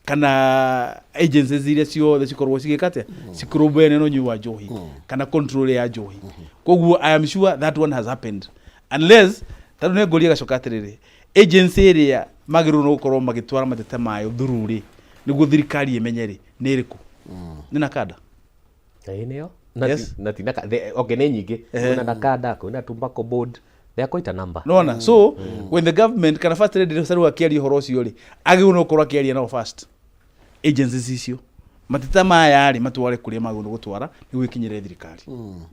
kana agencies iria ciothe cikoragwo cigĩka atĩa, cikũrũmbũyania na ũnyui wa njohi kana control ya njohi. Koguo I am sure that one has happened, unless tondũ nĩ ngũria Gacoka atĩrĩrĩ, agency ĩrĩa magĩrĩirwo nĩ gũkorwo magĩtwara mateta mayo through rĩ, nĩguo thirikari ĩmenye rĩ, nĩ ĩrĩkũ? Nĩ NACADA. Ĩĩ, nĩyo. Na ti okay, nĩ nyingĩ. Kwĩna NACADA, kwĩna Tobacco Board. There are quite a number. Nona so when the government kana first lady rĩu akĩaria ũhoro ũcio rĩ, agĩrĩirwo nĩ gũkorwo akĩaria nao first agencies icio, mateta maya rĩ, matware kũrĩa magĩrĩirwo nĩ gũtwara nĩguo ĩkinyĩre thirikari.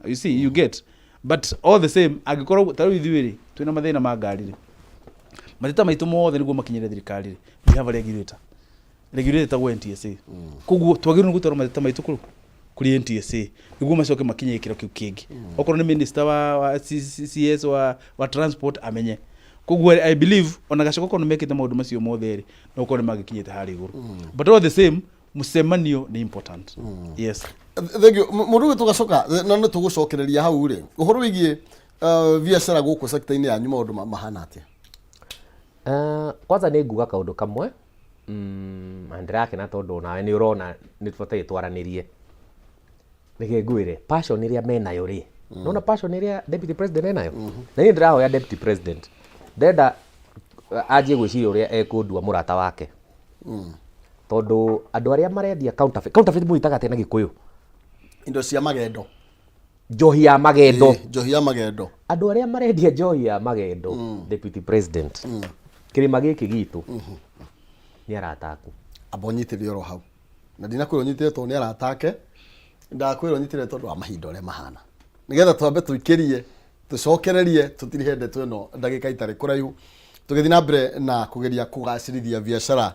You see, you get? But all the same, angĩkorwo ta rĩu ithuĩ rĩ, twĩna mathĩna ma ngari rĩ, mateta maitũ mothe nĩguo makinyĩre thirikari rĩ, we have a regulator. Regulator ĩtagwo NTSA. Koguo twagĩrĩirwo nĩ gũtwara mateta maitũ kũrĩ kũrĩ NTSA nĩguo macoke makinye gĩkĩro kĩu kĩngĩ, okorwo nĩ minister wa CS wa transport amenye. Koguo I believe ona Gacoka korwo nĩ mekĩte maũndũ macio mothe rĩ, no korwo nĩ magĩkinyĩte harĩa igũrũ. But all the same, mũcemanio nĩ important, yes. Thank you. Mũndũ ũyũ tũgacoka na nĩ tũgũcokereria hau rĩ, ũhoro wĩgiĩ biacara gũkũ sector-inĩ yanyu, maũndũ mahana atĩa? Kwanza nĩ nguga kaũndũ kamwe, na ndĩrakena tondũ nawe nĩ ũrona nĩ tũbataire twaranĩrie. Reke ngwĩre, passion ĩrĩa menayo rĩ, nona passion ĩrĩa deputy president enayo, na niĩ ndĩrahoya deputy president, ndĩrenda anjie gwĩciria ũrĩa ekũndua mũrata wake, tondũ andũ arĩa marendia counterfeit, counterfeit mũitaga atĩa na Gĩkũyũ? Indo cia magendo. Njohi ya magendo. Ĩ, njohi ya magendo. Andũ arĩa marendia njohi ya magendo, deputy president, kĩrĩma gĩkĩ gitũ nĩ arata aku. Amba ũnyitĩrĩre oro hau, na ndinakwĩra ũnyitĩrĩre tondũ nĩ arata ake, ndakwĩra ũnyitĩrĩre tondũ wa mahinda ũrĩa mahana, nĩgetha twambe tũikĩrie, tũcokererie, tũtirihe ndeto ĩno ndagĩka itarĩ kũraihu, tũgĩthiĩ na mbere na kũgeria kũgacĩrithia biacara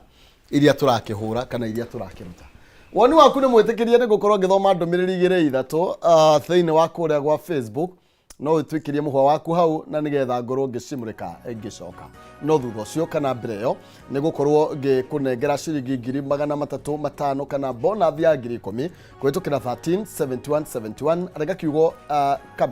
iria tũrakĩhũra kana iria tũrakĩruta. Woni waku nĩ mwĩtĩkĩrie nĩ gũkorwo ngĩthoma ndũmĩrĩri igĩrĩ ithatũ thĩinĩ wa kũrĩa gwa Facebook. No ũtwĩkĩrie mũhwa waku hau na nĩgetha ngorwo ngĩcimũrĩka ngĩcoka. No thutha ũcio kana mbere ĩyo nĩ gũkorwo ngĩkũnengera ciringi 305,000 kana bonus ya 10,000 kũhĩtũkĩra 13 71 71. Rega kiugo kame.